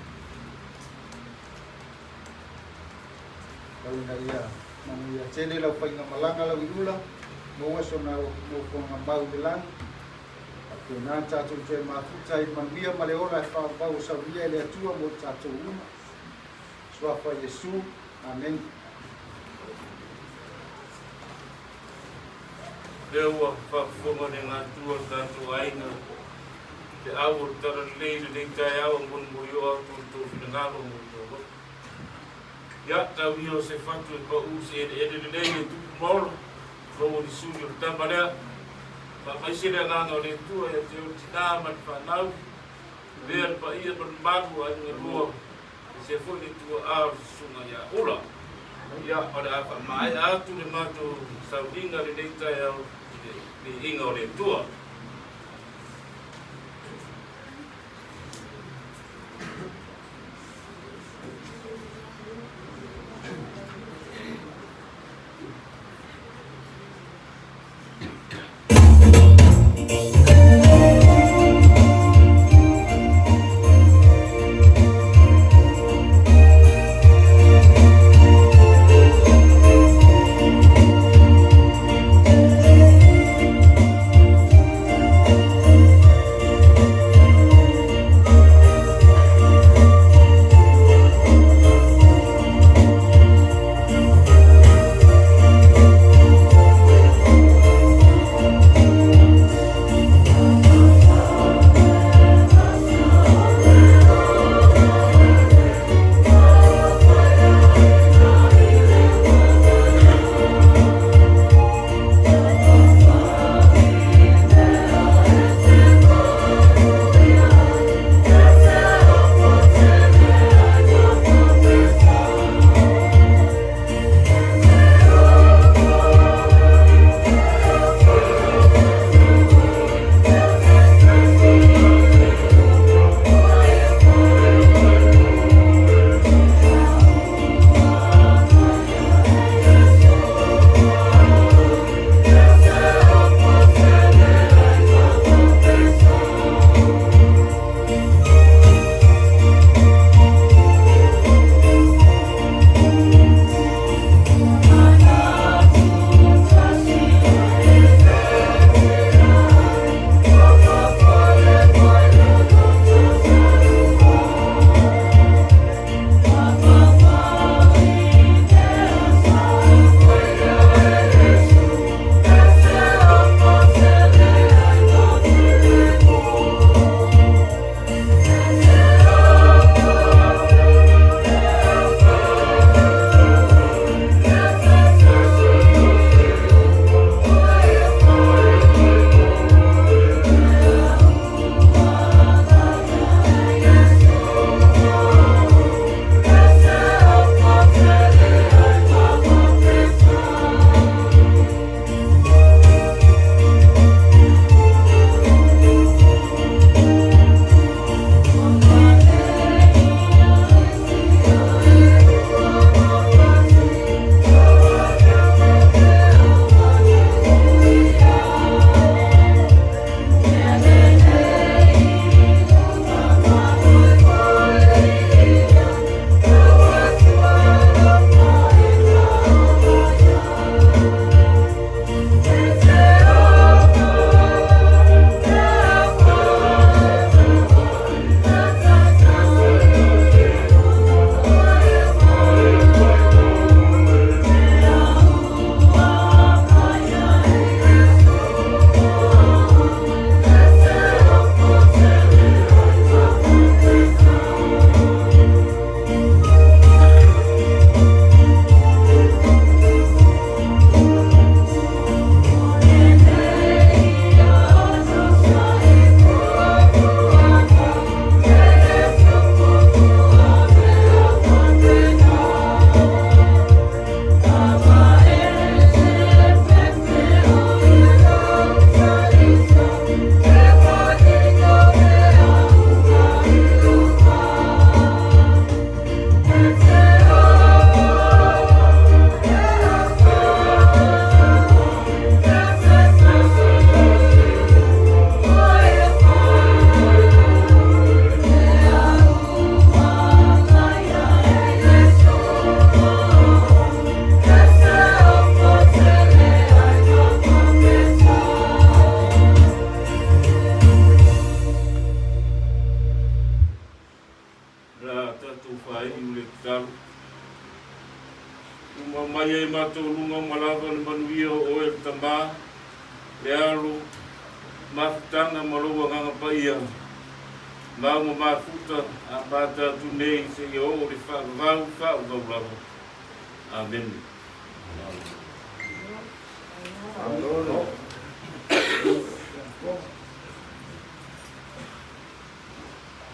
Tau ina ia manuia tele lau faigamalaga Lauiula, maua sona nofoaga mau i le lagi. Faapena ona tatou toe mafuta ai i le manuia ma le ola e faavavau o saunia e le Atua mo i tatou uma. Suafa Iesu. Amene. Lea ua faafofoga le Gatua o le tatou aiga, te au o le Talalelei i lenei taeao e molimolioa atu i lo outou finagalo ma outou loto. Ia, tau ia o se fatu e pau se eleele lelei e tupu ma ola, lou o lisuli o le tama lea. Faamaise le agaga o le Atua ia te oe le tinā ma le fanau, avea le paia ma le mamalu o aiga lua, Se foi le tuaa o le susuga ia Ula. Ia, o le a faamaea atu le matou sauniga lenei taeao i le viiga o le Atua. faataualuga uma lava le manuia o Oe le Tama, le Alo, mafutaga ma Lou Agaga Paia, mau ma mafuta amata atu nei seia oo i le faavavau faavavau lava. Amene.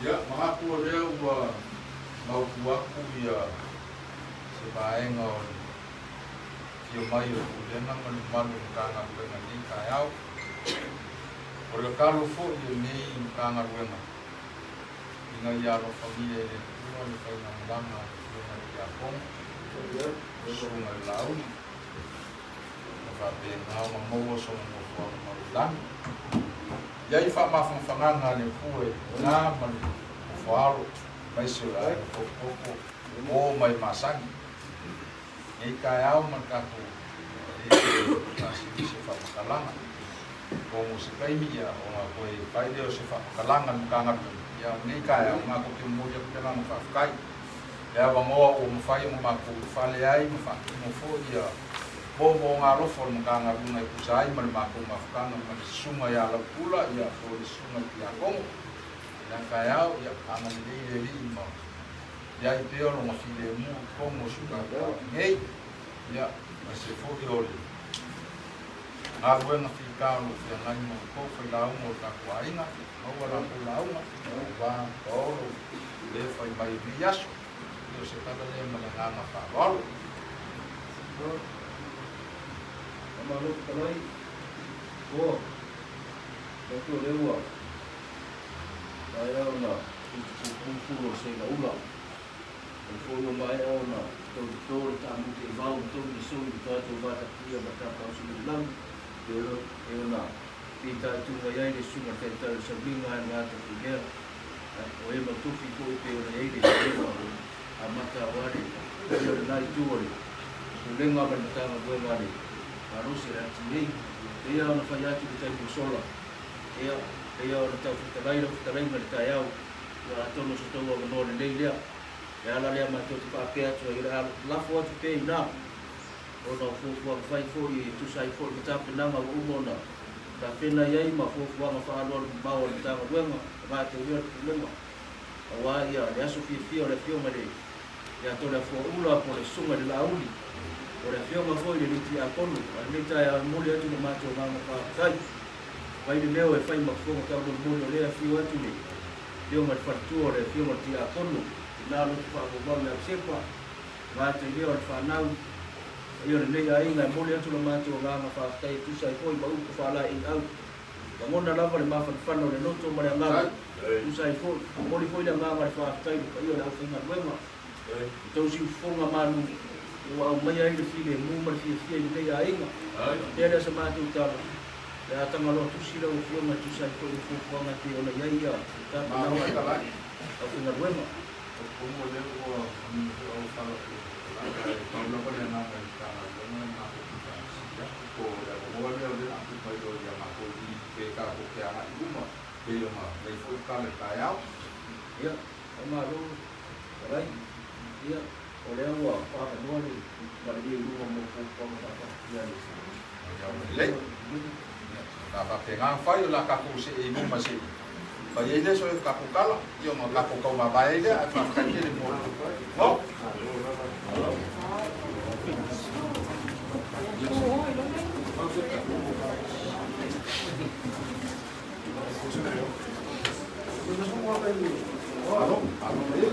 Ia, manatu o lea ua mautu atu ia se vaega o le afio mai o le Pulega ma le mamalu o le Matagaluega i lenei taeao. O le tatalo foi o lenei Matagaluega ina ia alofagia e le Atua le faigamalaga a le Afioga i le Tiakono, le Susuga i le Laauli, ma faapena ona maua sona nofoaga mau i lagi. I ai faamafanafanaga a le Atua i le tina ma le nofoaalo, aemaise o le aiga potopoto o ma e masani. Nei taeao ma le tatou e le faasili se faamatalaga. Atonu o se taimi ia ona toe fai lea o se faamatalaga i le Matagaluega, ia o lenei taeao matou te momoli atu le agaga faafetai. Le avanoa ua mafai ona matou ulufale ai ma faatino foi ia moomooga alofa o le Matagaluega e tusa ai ma le matou mafutaga ma le Susuga ia Laupula ia po o le Susuga i le Tiakono. I lena taeao ia agalelei le Alii ma i ai pea o lona filemu i totonu o si o tatou aiga nei, ia, aemaise foi o le galuega fita o lo o feagai ma outou failauga o le tatou aiga, maua latou lauga, aua Paolo le fai mai i lenei aso. Ia, o se tala lea ma le agaga faaaloalo. Faamalo fetalai, ua manatu o lea ua Maea ona tuutupu fulu o le seila ula. O le foi ua maea ona tautoto le taamu teivao ma tauilisou i le tatou vatapuia ma tapausili i le lagi, e ona fitaituga mai ai le susuga i le Taitai o le Sauliga ae le gata foi i lea, o e matufi foi pei ona i ai le suega o le amata aua le paia o lena itu o le Pulega ma le Matagaluega a le Malosi a le LTA. Pei lava ona fai atu i le taimi ua sola, Ia, pei lava ona tau fetalai lau fetalaiga i le taeao, ia atonu o se tou avanoa lelei lea. Le ala lea matou te faapea atu ai, o le a lafo atu pea i ina, ona o fuafuaga fai foi e tusa ai foi ma tapenaga ua uma ona tapena i ai ma fuafuaga faaaloalo mamao a le Matagaluega, le vateaua o le Pulega, aua ia le aso fiafia o le Afioga i le ia Toleafoaula po o le Susuga i le Laauli, po o le Afioga foi i le alii Tiakono. A o lenei taeao e momoli atu le matou agaga faafetai. Fai le leo e fai ma fofoga taumolimoli o lea e afio atu le Afioga i le Faletua o le Afioga i le Tiakono, ina loto faavauvau ia Sepa, gata i lea o le fanau, paia o lenei aiga e momoli atu lo matou agaga faafetai e tusa ai foi ma upu faalaeiau. Lagona lava le mafanafana o le loto ma le agaga, tusa ai foi, momoli foi le agaga o le faafetai i le paia o le aufaigaluega, i tou siufofoga malu ua aumaia ai le filemu ma le fiafia i lenei aiga. Faapea lea sa matou tala, le a tagaloa tusi lau Afioga e tusa ai foi ma fuafuaga e pei ona i ai ia tapenaga a le aufaigaluega. Talitonu o lea ua manino foi au fala o le tala, e pau lava le agaga i le Matagaluega e matou te faasili atu po o le avanoa lea o lea o le a tuu mai loa ia matou i pe tatou te agai i luma pei ona i ai foi le tala i le taeao. Ia, faamalo fetalai. Ia, o lea ua faaavanoa le malilie i luma mo fuafuaga faataatia a le Lelei. Ia, o le a faapena ona fai, o le a tatou see i luma se i fai ai lea so tatou tala, ia ona tatou tau mavae ai lea, ae faafetai tele mo le no. Alo, alo mai ai.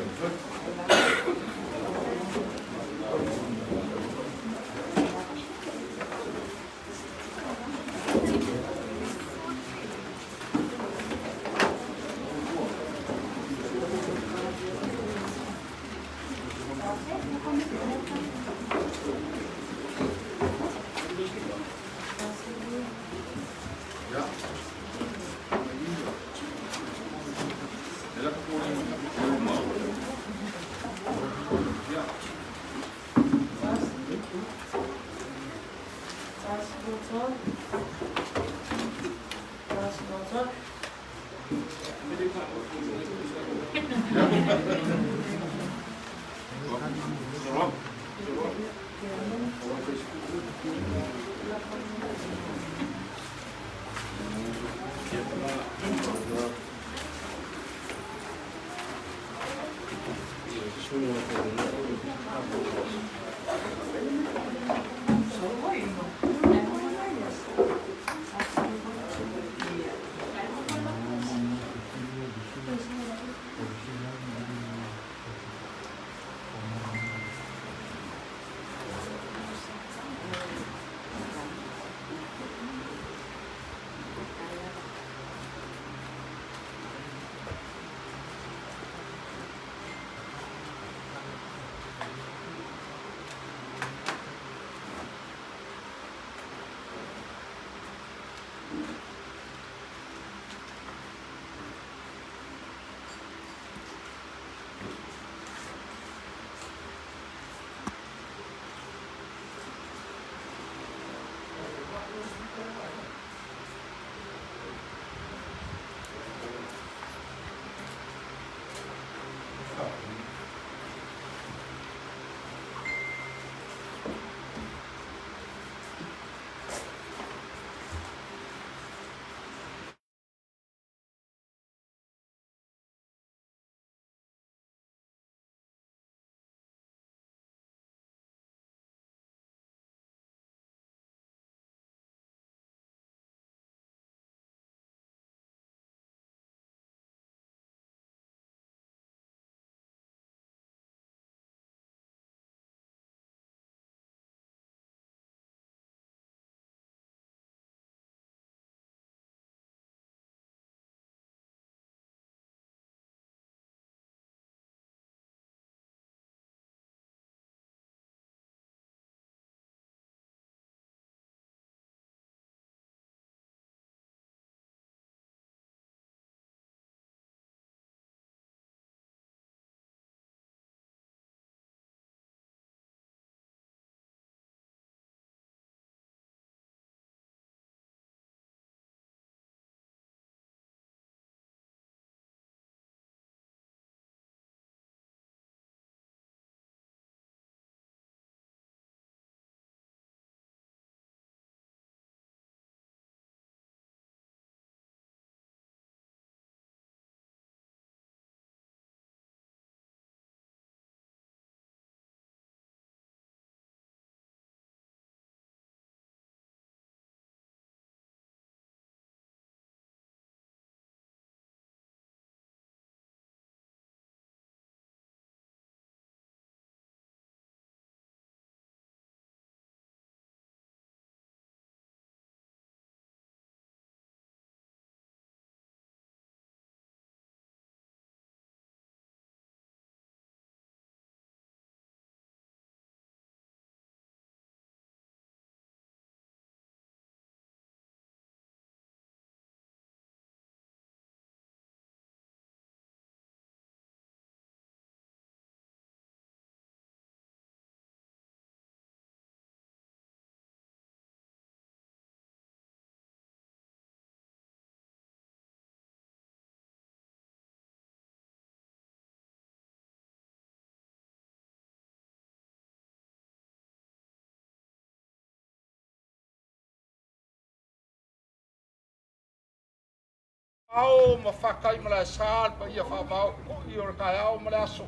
Ao ma fakai ma la sa le paia faavao ko'i o le taeao ma le aso.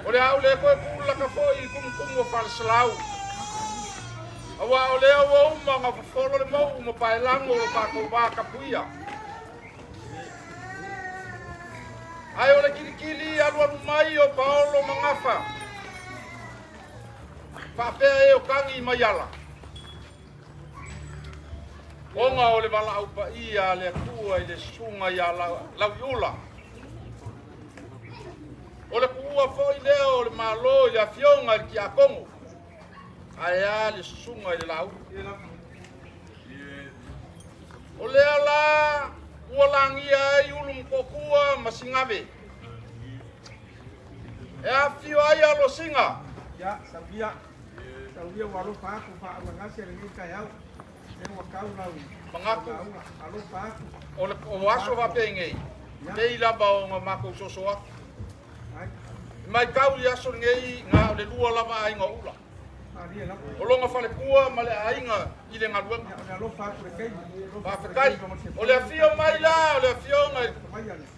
O le au le koe pulaka fo'i i kumukumu o falesalau. Auā o lea ua uma ona fofolo le mou ma paelago o lo tatou va tapuia. Ae o le kilikili alualu mai o Paolo ma Gafa, faapea e o tagi mai ala. Ona o le valaau paia a le Atua i le susuga ia Lauiula. O le tuua foi lea o le Malo i le afioga i le Tiakono, ae a le susuga i le Laulu. O lea la ua lagia ai Ulumotootua ma Sigave. E afifio ai Alosina. Ia, saulia, saulia ua alofa atu faaulagasi lenei taeao. Lea ua tau lau Manatu. lauga, alofa atu. O le o aso faapenei, pei lava ona matou soso atu. Ai. Matau i aso lenei na o le lua lava aiga o Ula. O lona falekua ma le aiga i le galuega. Faafetai. O le afio mai la o le afioga i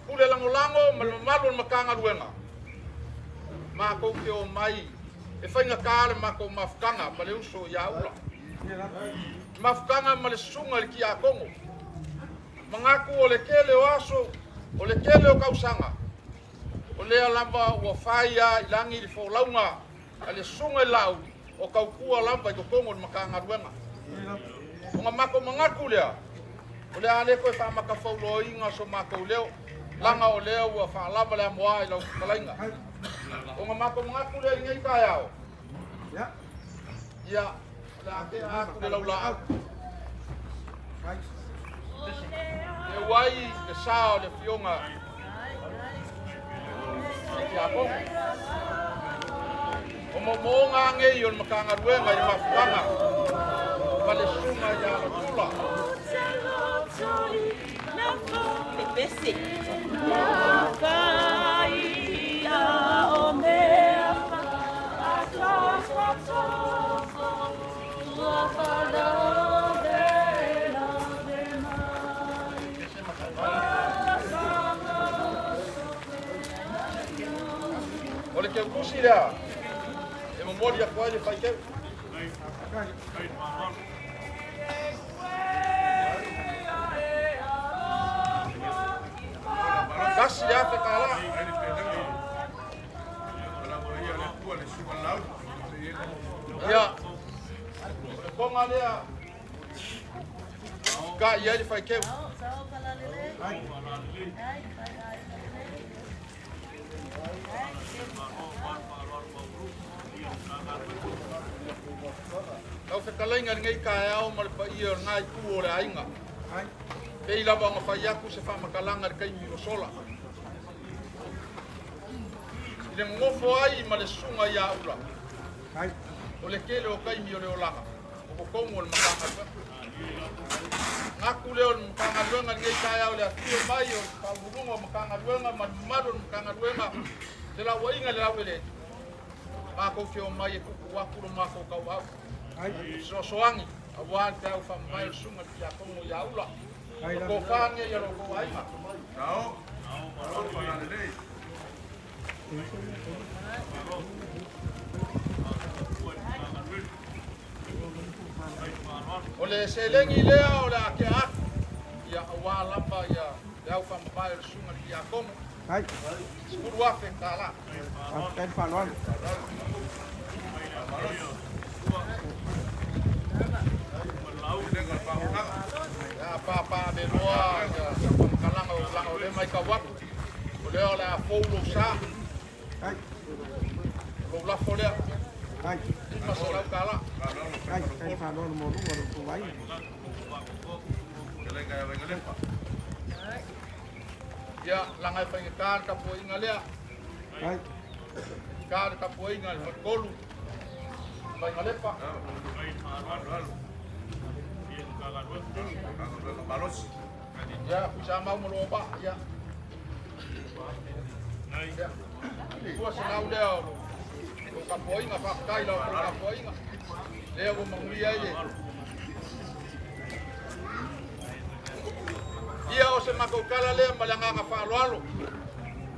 Pule Lagolago ma le mamalu o le Matagaluega, matou te omai e faigata le matou mafutaga ma le uso ia Ula. Mafutaga ma le susuga i le Tiakono. Manatu o le tele o aso, o le tele o tausaga, o lea lava ua fai lava i lagi le folauga a le susuga i le Laauli o tautua lava i totonu o le Matagaluega. Ona matou manatu lea, o le a le toe faamatafauloaina so matou leo, leaga o lea ua faalava le amoa i lau fetalaiga. Ona matou manatu lea i lenei taeao, ia, o le a tea atu le laulaau. E ai le sa o le afioga i le Tiakono. O moomooga nei o le Matagaluega i le mafutaga ma le susuga ia Latula. Pepese. O le teutusi lea e momoli atu ai le faiteu. $1,000. Ia, o le koga lea ka i ai le faiteu. Lau fetalaiga lenei taeao ma le paia o lena itu o le aiga. Pei lava ona fai atu se faamatalaga i le taimi ua sola. I le nonofo ai ma le susuga ia Ula, o le tele o taimi o le olaga, o totonu o le Matagaluega. Manatu lea o le Matagaluega lenei taeao i le afio mai o le Faauluuluga o Matagaluega ma le mamalu o le Matagaluega, felauaiga i le laueleele, matou te omai e tuutuu atu lo matou tauau. Fesoasoani aua le peau faamavae o le susuga i le Tiakono ia Ula. O tofa nei a lo outou aiga. O le seleni lea o le a tea atu, ia aua lava ia le au faamavae o le susuga i le Tiakono. $10,000. Faafetai le faaaloalo. Ia papa aveloa ia faamatalaga o laga o lea matau atu, o lea o le a fou lou sa. O lou lafo lea. $500. Faafetai le faaaloalo maualuga o lo outou aiga. Ia, laga e faigata le tapuaiga lea. Faigata le tapuaiga i le faletolu, Vaigalepa. Ia, Tuisamau ma lou auvaa. Ia. Ia. 200 lea o lou tapuaiga, faafetai i la outou tapuaiga. Lea ua manuia ai le. Ia o se matou tala lea ma le agaga faaaloalo.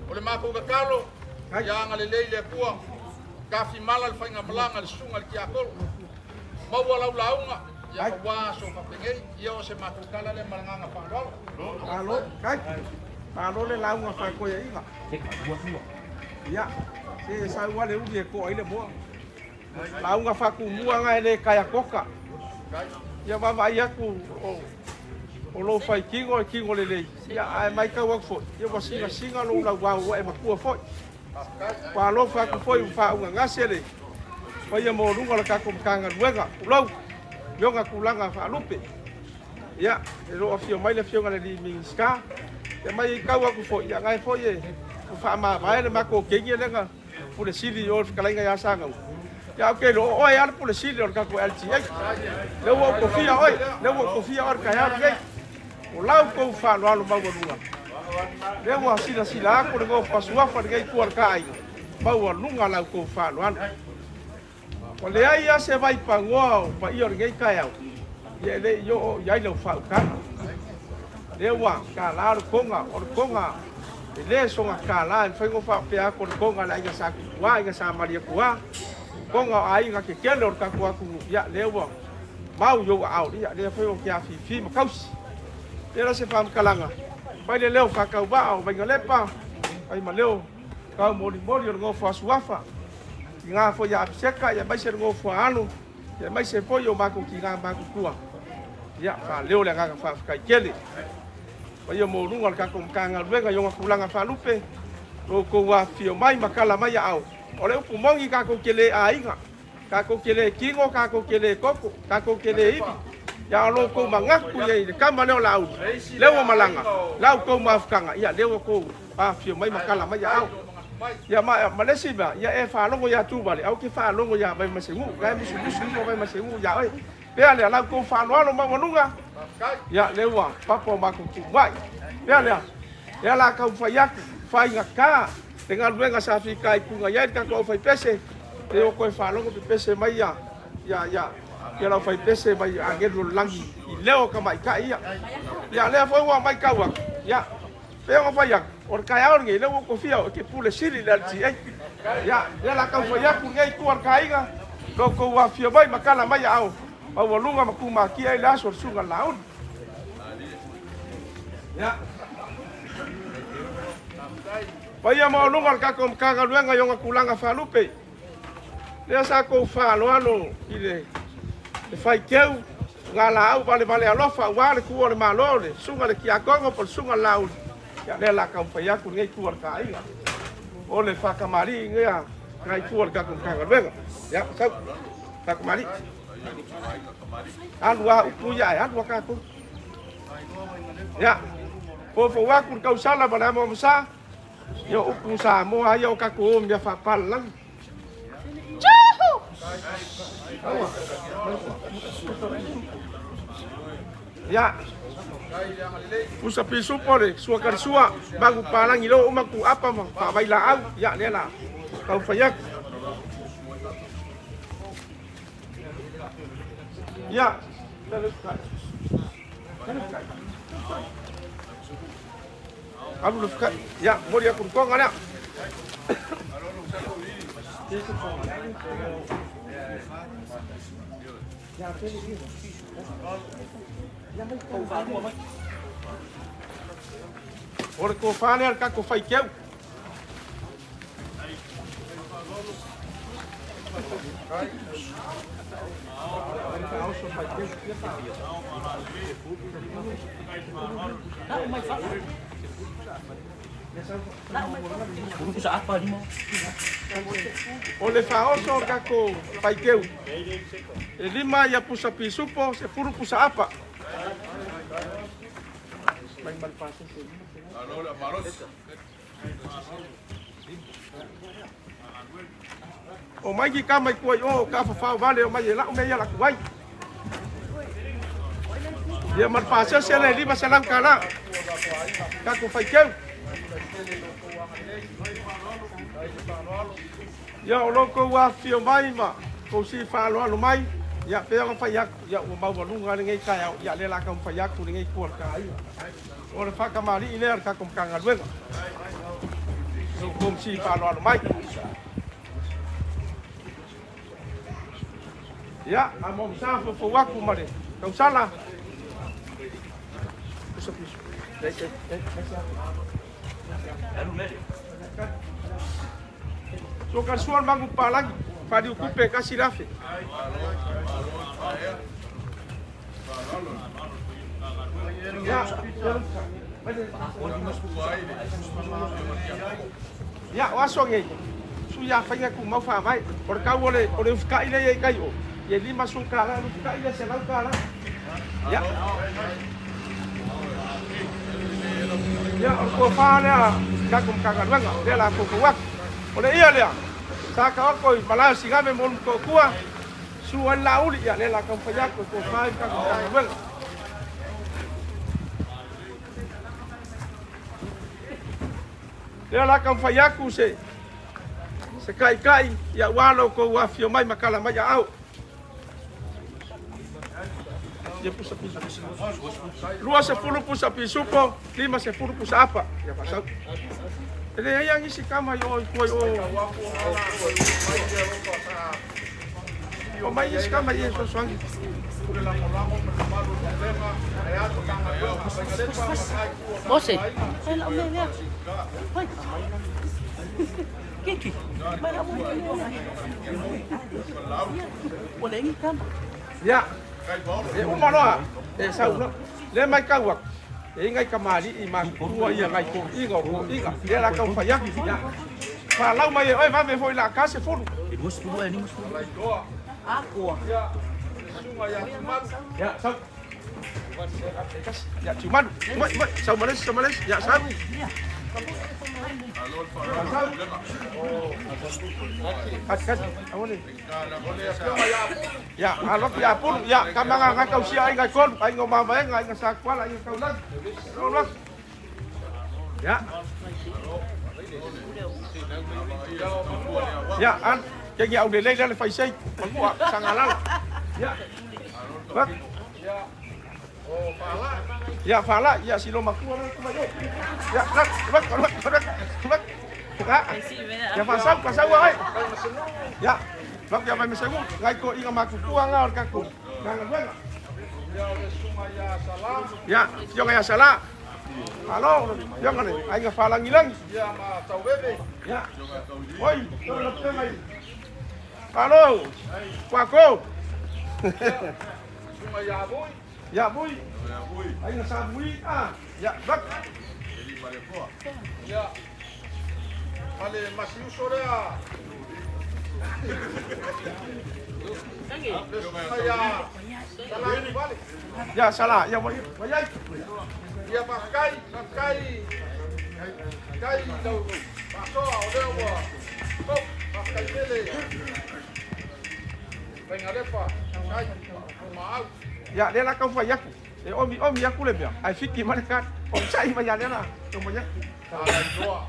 O le matou tatalo, ia agalelei le Atua, tafimala le faigamalaga a le susuga i le Tiakono. Maua lau lauga, ia aua aso faapenei. Ia o se matou tala lea ma le agaga faaaloalo. Malo, kai. Malo le lauga faakoiaiga. Ia, se sau lava le uli e toa ai le moa. Lauga faatumua na e le kaiakoka. Ia vaavaai atu o lou faitino e tino lelei, ia ae matau atu foi, ia ua sinasina lou lauao ua e matua foi. Ua alofa atu foi ua faaugagase le paia maualuga o le tatou Matagaluega, tulou, i ona tulaga faalupe. Ia, e le o afio mai le afioga i le alii Minisita, ia matau atu foi, ia na e foi e ua faamavae le matou teine lea na Pule Sili o le fetalaiga ia Sagauga. Ia ou te iloa o oe lava le Pule Sili o le tatou LTA. Lea ua ou tofia oe, lea ua ou tofia oe i le taeao lenei. O lau tou faaaloalo maualuga. Lea ua silasila atu le nofo a suafa i lenei itu o le ta aiga. maualuga la outou faaaloalo. Ua leai lava se vaipagoa o paia o lenei taeao, ia e le i oo i ai lau faautaga. Lea ua tala le toga, o le toga e le soona tala, e mafai ona faapea atu o le toga a le aiga Sa Tutua, aiga Sa Malietoa, toga o aiga tetele o le tatou atunuu, ia lea ua mau i ou aao, ia lea foi ou te afifi ma tausi. Lea la se faamatalaga, fai le leo faatauvaa o Vainalepa, fai ma leo taumolimoli o le nofo a Suafa, tina foi a Apiseka, ia aemaise le nofo a Alo, ia aemaise foi o matou tina matutua. Ia, faaleo le agaga faafetai tele. Paia maualuga o le tatou Matagaluega i ona tulaga faalupe, lo outou afifio mai ma tala mai aao. O le upu moni tatou te le aiga, tatou te le tino, tatou te le toto, tatou te le ivi. Ia o lo outou manatu ia i le tama lea o Laauli, lea ua malaga, la outou mafutaga, ia lea ua outou afifio mai ma tala mai aao. Ia ma le isi mea, ia e faalogo ia Tuvale, aua te faalogo ia Vaimasenuu, la e musumusu ifo Vaimasenuu ia oe. Pea lea, la outou faaaloalo maualuga, ia lea ua papa o matou tuuai. Pea lea, lea la taumafai atu, faigata le galuega sa fitaituga i ai le tatou aufaipese, lea ua toe faalogo pepese mai ia ia ia ia le aufaipese mai agelu o le lagi i leo o tamaitai ia. Ia lea foi ua matau atu, ia pei ona fai atu, o le taeao lenei, lea ua ou tofia e te pule sili i le LTA. Ia, lea la taumafai atu lenei itu a le aiga, lo outou afifio mai ma tala mai aao maualuga ma tumatia ai le aso o le susuga Laauli. Ia. Paia maualuga o le tatou Matagaluega i ona tulaga faalupe. Lea sa tou faaaloalo i le faiteu galaau valevale alofa aua le tuua o le Malo, le susuga i le Tiakono po o le susuga i le Laauli. Ia lea o le a taumafai atu lenei itu a le aiga. O le faatamalii lea lena itu o le tatou Matagaluega. Ia, sau, faatamalii. Alu a upu ia ae alu a tatou. Ia, foufou atu le tausala ma le amoamosa. Ia o upu Samoa ia o tatou o mea faapalagi. Ia, pusa pisupo le sua kalisua, magu palangi lo uma ku apa ma faavailaau. Ia, lea la taumafai atu. Ia, alu le fukai. Ia, moli atu le toga lea. O le tofa lea le tatou faiteu. O le faaoso o le tatou faiteu, e 5 ia pusa pisupo, 10 pusa apa. O mai ki kama i kua i o ka fafao vale o mai e lau mea ia laku ai. Ia ma le pasese le 500 tala. Tatou faiteu. Ia o lo tou afifio mai ma tou si faaaloalo mai. Ia pei ona fai atu, ia ua maualuga lenei taeao, ia lea la taumafai atu lenei itu a le aiga. O le faatamalii lea a le tatou Matagaluega. Lo outou si faaaloalo mai. Ia, a mo sa foufou atu ma le tausala. Pusa piso. So ka sua mangu palangi, fali kupe kasi lafe. Ia, o aso nei, su ia faiga tumau faavae, o le tau o le o le ufukai lea i tai o, ia $50, le ufukai lea $100. Ia. Ia, o le tofa lea tatou Matagaluega, lea la foufou atu. O le ia lea, sa taoto i malae o Sigame mo Ulumotootua, su ai le Laauli, ia lea la taumafai atu e tofa ai le tatou Matagaluega. Lea la taumafai atu se Se kaikai ia ua lo kou afio mai makala mai au. Ia pusa pisu. 20 pusa pisupo, 50 pusa apa. Ia pasau. Ele ai angi si kama yo i koi o. O mai isi kama i so swangi. Mose. Ai la mea lea. Vai. Kiki. Mai la mea lea. Ua le ingi kama. Ia. E uma loa. E sau no. Le mai kau aku. E ingai kamali i makutua ia ngai ko inga o inga. Le la kau fai aku. Ia. Fa lau mai e oi vave foi la ka se fulu. E 20 e 50. Aqua. Ya, sau. Ya, ciuman. Mai, mai, sau males, sau males. Ya, sau. Sau. Kat, kat. Awale. Ya, alok ya pun ya kamanga nga kau sia ai ngai kon, ai ngo mama ai ngai sa kuala ai kau lang. Lok. Ya. Ya, an ke ngi au le le le fai sei. Mangua sangalala. Ya. Bak. Ya fala, ya silo makua la kuma yo. Ya, lak, lak, lak, lak, lak. Ya. Ya fasau, fasau ai. Ya. Lak ya mai mesengu, ngai ko inga makukua nga or kaku. Nga nga. Ya, yo ya sala. Halo, yo ngale, ai nga fala ngilang. Ya ma tauebe. Ya. Oi, to la pe mai. Halo. Kwako. Sunga ya boi. Ya bui. Ai nga sa bui ah. Ya, bak. Ya. Fale masiuso lea. Le sunga ya. Sala vale. Ya sala, ya wai, wai. Ia pakai, pakai. Kai lau. Pasoa o lea ua. Top, pakai tele. Faigalepa, kai, maau. Ya, le la kau fai aku. E omi omi aku le mea. Ai fiki ma le ka. O sai ma ya le la. O ma ya. Ala iloa.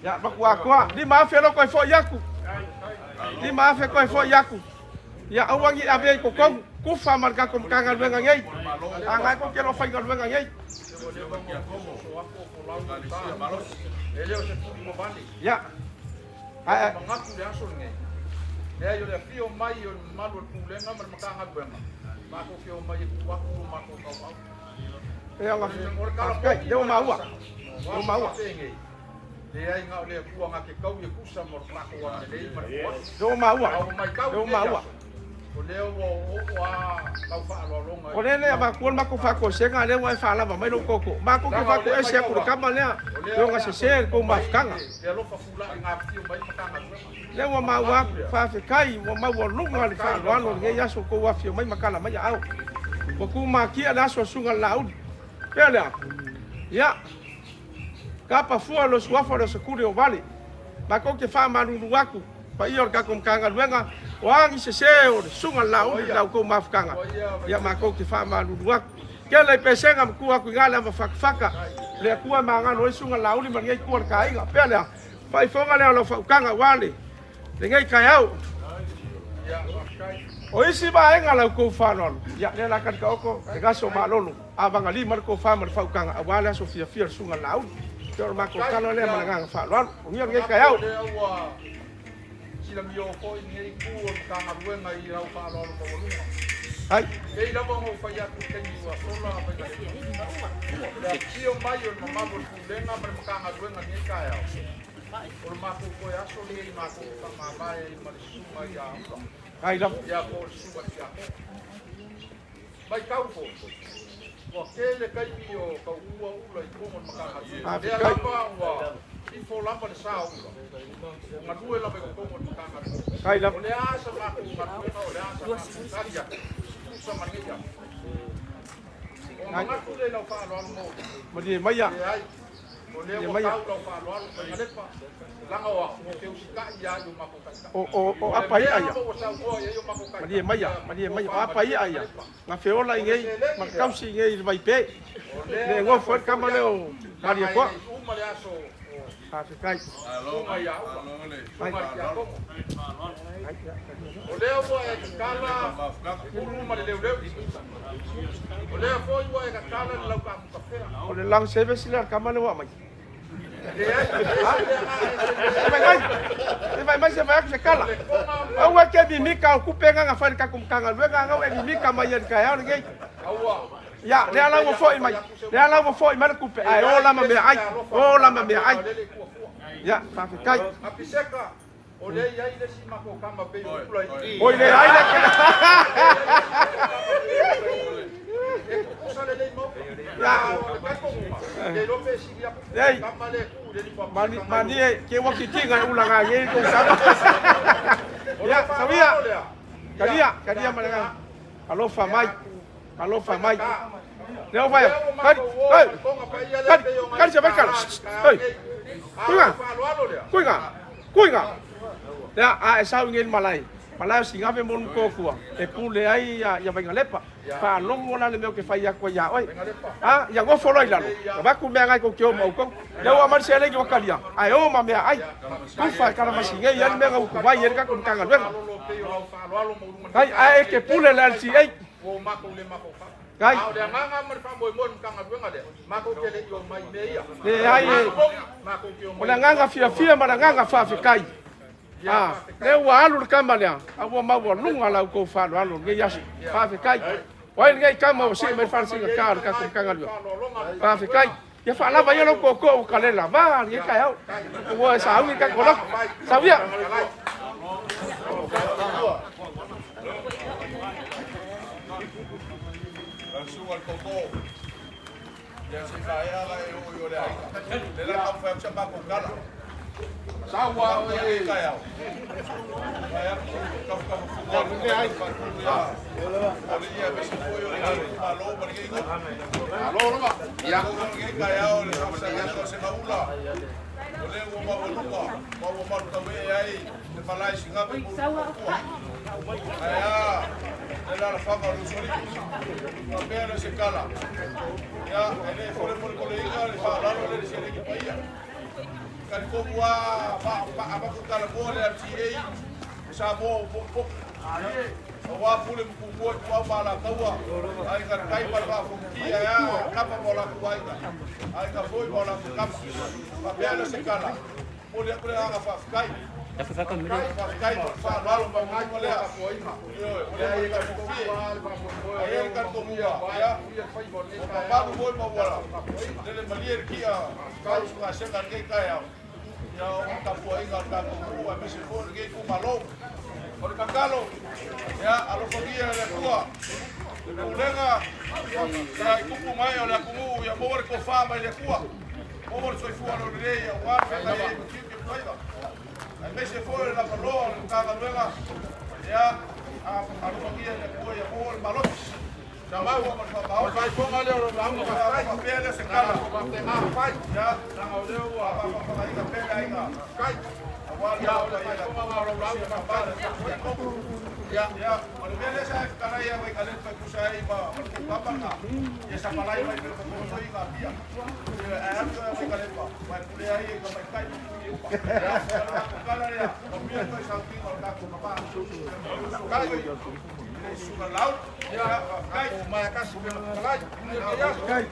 Ya, makua koa. Ni maafe lo koe fo iaku. Ni maafe koe fo iaku. Ya, auangi ave i kokou. Kufa ma le kako makanga luenga ngei. Anga ko ke lo whainga luenga ngei. E leo se fuli mo vale. Ya. Ai, ai. Mangaku le aso lenei. Leai o le afio mai o le mamalu o le pulega ma le Matagaluega. Matou ke o mai e tuu atu o matou tauau. E anga. O le kala Kai, leo maua. O Leo maua. penei. Leai na o le Atua na te tau i e tusa mo le tatou agalelei ma le foai. Leo maua. A ua matau Leo i lenei maua. aso, o lea ua oooo lava lau faaaloaloga O i le lea makua le mako whakosega lea ua e whaalava mai lou koko. Mako ke Leaga o whako lea ese aku le matau kama lea. o lea Leo o le nga a sese le kou tolifo mai mafukanga. le alofa fula'i ga afifio mai Matagaluega. Lea ua O maua manatu aku lea. whawhekai, ua maua lunga le Faafetai i lau whaaloalo lenei faaaloalo. aso kou afio mai makala mai au. Ua ku makia le aso a suga le lauli. Pea lea. Ia. Kapa fua lo suafa lo sakuri o vale. Mako ke wha maruru aku. Pa ia o le kako mkanga luenga. O angi se se o le sunga le lauli lau kou mafukanga. Ia mako ke wha maruru aku. Ke le pesenga mkua aku i ngā le ama whakawhaka. Le akua mangano e sunga lauli ma ngei kua le kāinga. Pea lea. Whaifonga lea o lau whaukanga wale. Le ngei kai au. O isi vaega lau kou faaaloalo, ia lea la kalika oko le gaso o malolo, a vagalima le kou fa ma le faukaga auā le aso fiafia le suga lauli. Pei o le makou tala lea ma le agaga faaaloalo. O gia lenei Manatu taeao. o lea ua silamio foi lenei itu o le Matagaluega i lau faaaloalo maualuga. Ai. Pei lava ona ou fai atu i le taimi ua sola Faigalepa. O le afifio mai o le mamalu o le Pulega ma le Matagaluega i lenei taeao, o le matou toe aso lenei matou te faamavae ai ma le susuga ia Ula. Ai lava. Ia po o le susuga i le Tiakono. Matau foi, ua tele taimi o tautua Ula i totonu o le Matagaluega. O lea Faafetai. lava ua ifo lava le sa o Ula, ua galue lava i totonu o le Matagaluega. Ai lava. O le a sa matou galuega, o le a sa matou tali atu, tusa ma lenei aso. O Ai. manatu lea i lau faaaloalo mo Malie maia. leai. Malie maia. O, o, o apa i'a ia. Malie maia, malie maia. O apa i'a ia. Na feola i nei, ma kausi i nei i le vaipe. Le gofo ai le kama lea o Malietoa. Faafetai. Ai. O lea ua e tatala ulu ma le leuleu. O lea foi ua e tatala le laukamukafea. O le lang service lea a le kama lea ua aumai. Se vai mai. Se vai mai se vai atu se kala. Aua e te mimika o kupe nga fai le tatou Matagaluega ngau e mimika mai e le taeao lenei. Ia, lea la ua foi mai. Lea la ua foi mai le tupe ae ola ma meaai. Ola ma meaai. Ia, faafetai. Apiseka, o lea i ai le isi matou tama pei o ula i. Oi leai le. E tutusa lelei ma uta. Ia. O le talitonuga, le iloa pe sili atu Ei. tama lea e tu i le lipo a Mani, Piseka mani nai lo. e, ke ua kikiga e ulaga ai nei tou sama. O Ia, le sauia. faaaloalo lea, ia, Kalia, kalia ma le tatou agaga. Alofa mai, alofa mai. faigata. Lea ua O fai lea atu. ua Kali, matou o oi, ma le toga paia lea kali, pei ona kali e se vai kala. tatala i le taeao Oi, nei. A o kuiga, le faaaloalo lea, kuiga, kuiga. Lea, a e sau i nei le malae, malae o Sigave mo Lutotua, e pule ai ia, ia Vaigalepa. Faalogo la le mea ou te fai atu ai ia oe. A, ia nofo loa i lalo, avatu mea nai tou te o ma outou. Lea ua aumai le seleni ua talia, ae o ma meaai. Tufa e kalamasingei ai le mea na utuvai ai le tatou Matagaluega. Ai, ae e te pule le LTA. Ai. Leai e, o le agaga fiafia ma le agaga faafetai. A, lea ua alu le tama lea, a ua maualuga la outou faaaloalo i lenei aso. Faafetai. O ai lenei tama ua sii mai le falesigata o le tatou Matagaluega? Faafetai. Ia faalava ia lou tootoo ua talela va lenei taeao. Ua e sauni le tatou loto. Sau ia. Lau susuga i le Tootoo, ia se i maea la e oo i o le aiga. Lea la taumafai atu si a matou tala. Sau e taeao. Fai atu tafatafafuga o le faatuli a alii aemaise foi o lenei itumalo ma lenei nuu. Tatou o lenei taeao i le faafesagaiga o Segaula, o lea ua maualuga ma ua malutauee ai le malae Sigave mo Ulumotootua. Ae a le alaalafaga o le Usoalii? Faapea lea o se tala, ia, e le folefolefoleina le faaaloalo lea i le seleni paia. E talitonu lava a matou talanoa le LTA o Samoa ua potopoto. Aua Pule ma Tumua, Ituau ma Alataua, Aiga i le Tai ma le Vaa o Fonoti, ae a Kapa ma o latou aiga, Aiga foi ma o latou tama. Faapea lea o se tala, momoli atu le agaga faafetai. Faafetai mo le faaaloalo maualuga lea. Ioe, ua leva ona taugofie. Ae i ai le talitonuga, ia, ua mamalu foi ma ua lele malie le kia faalusu gasega i lenei taeao, ia ona o tapuaiga a le tatou nuu aemaise foi o lenei itumalo. O le tatalo, ia alofagia e le Atua le pulega ia i tupu ma ee o le atunuu, ia maua le tofa mai le Atua, maua le soifua laulelei aua le feagai ai ma tiute ma faiva, aemaise foi o le lavaloa o le Matagaluega, ia alofagia e le Atua ia maua le malosi. Samau ma le faamaoni. Ia faapea lea o se tala. Ia faafagaina pea le aiga aua le maota i le atunuu sia faapale Ia, o le mea lea sa e fetalai ia Vaigalepa e tusa ai ma le kukama lena, ia sapalai mai pele fotofotoi i Apia. Ioe, ae alu ia Vaigalepa, ua e pule ai e tamaitai ma tui i upa. Ia, o le matou tala lea, manuia toe sauniga o le tatou tama. Le uso kai, le susuga Lauli. Ia, faafetai.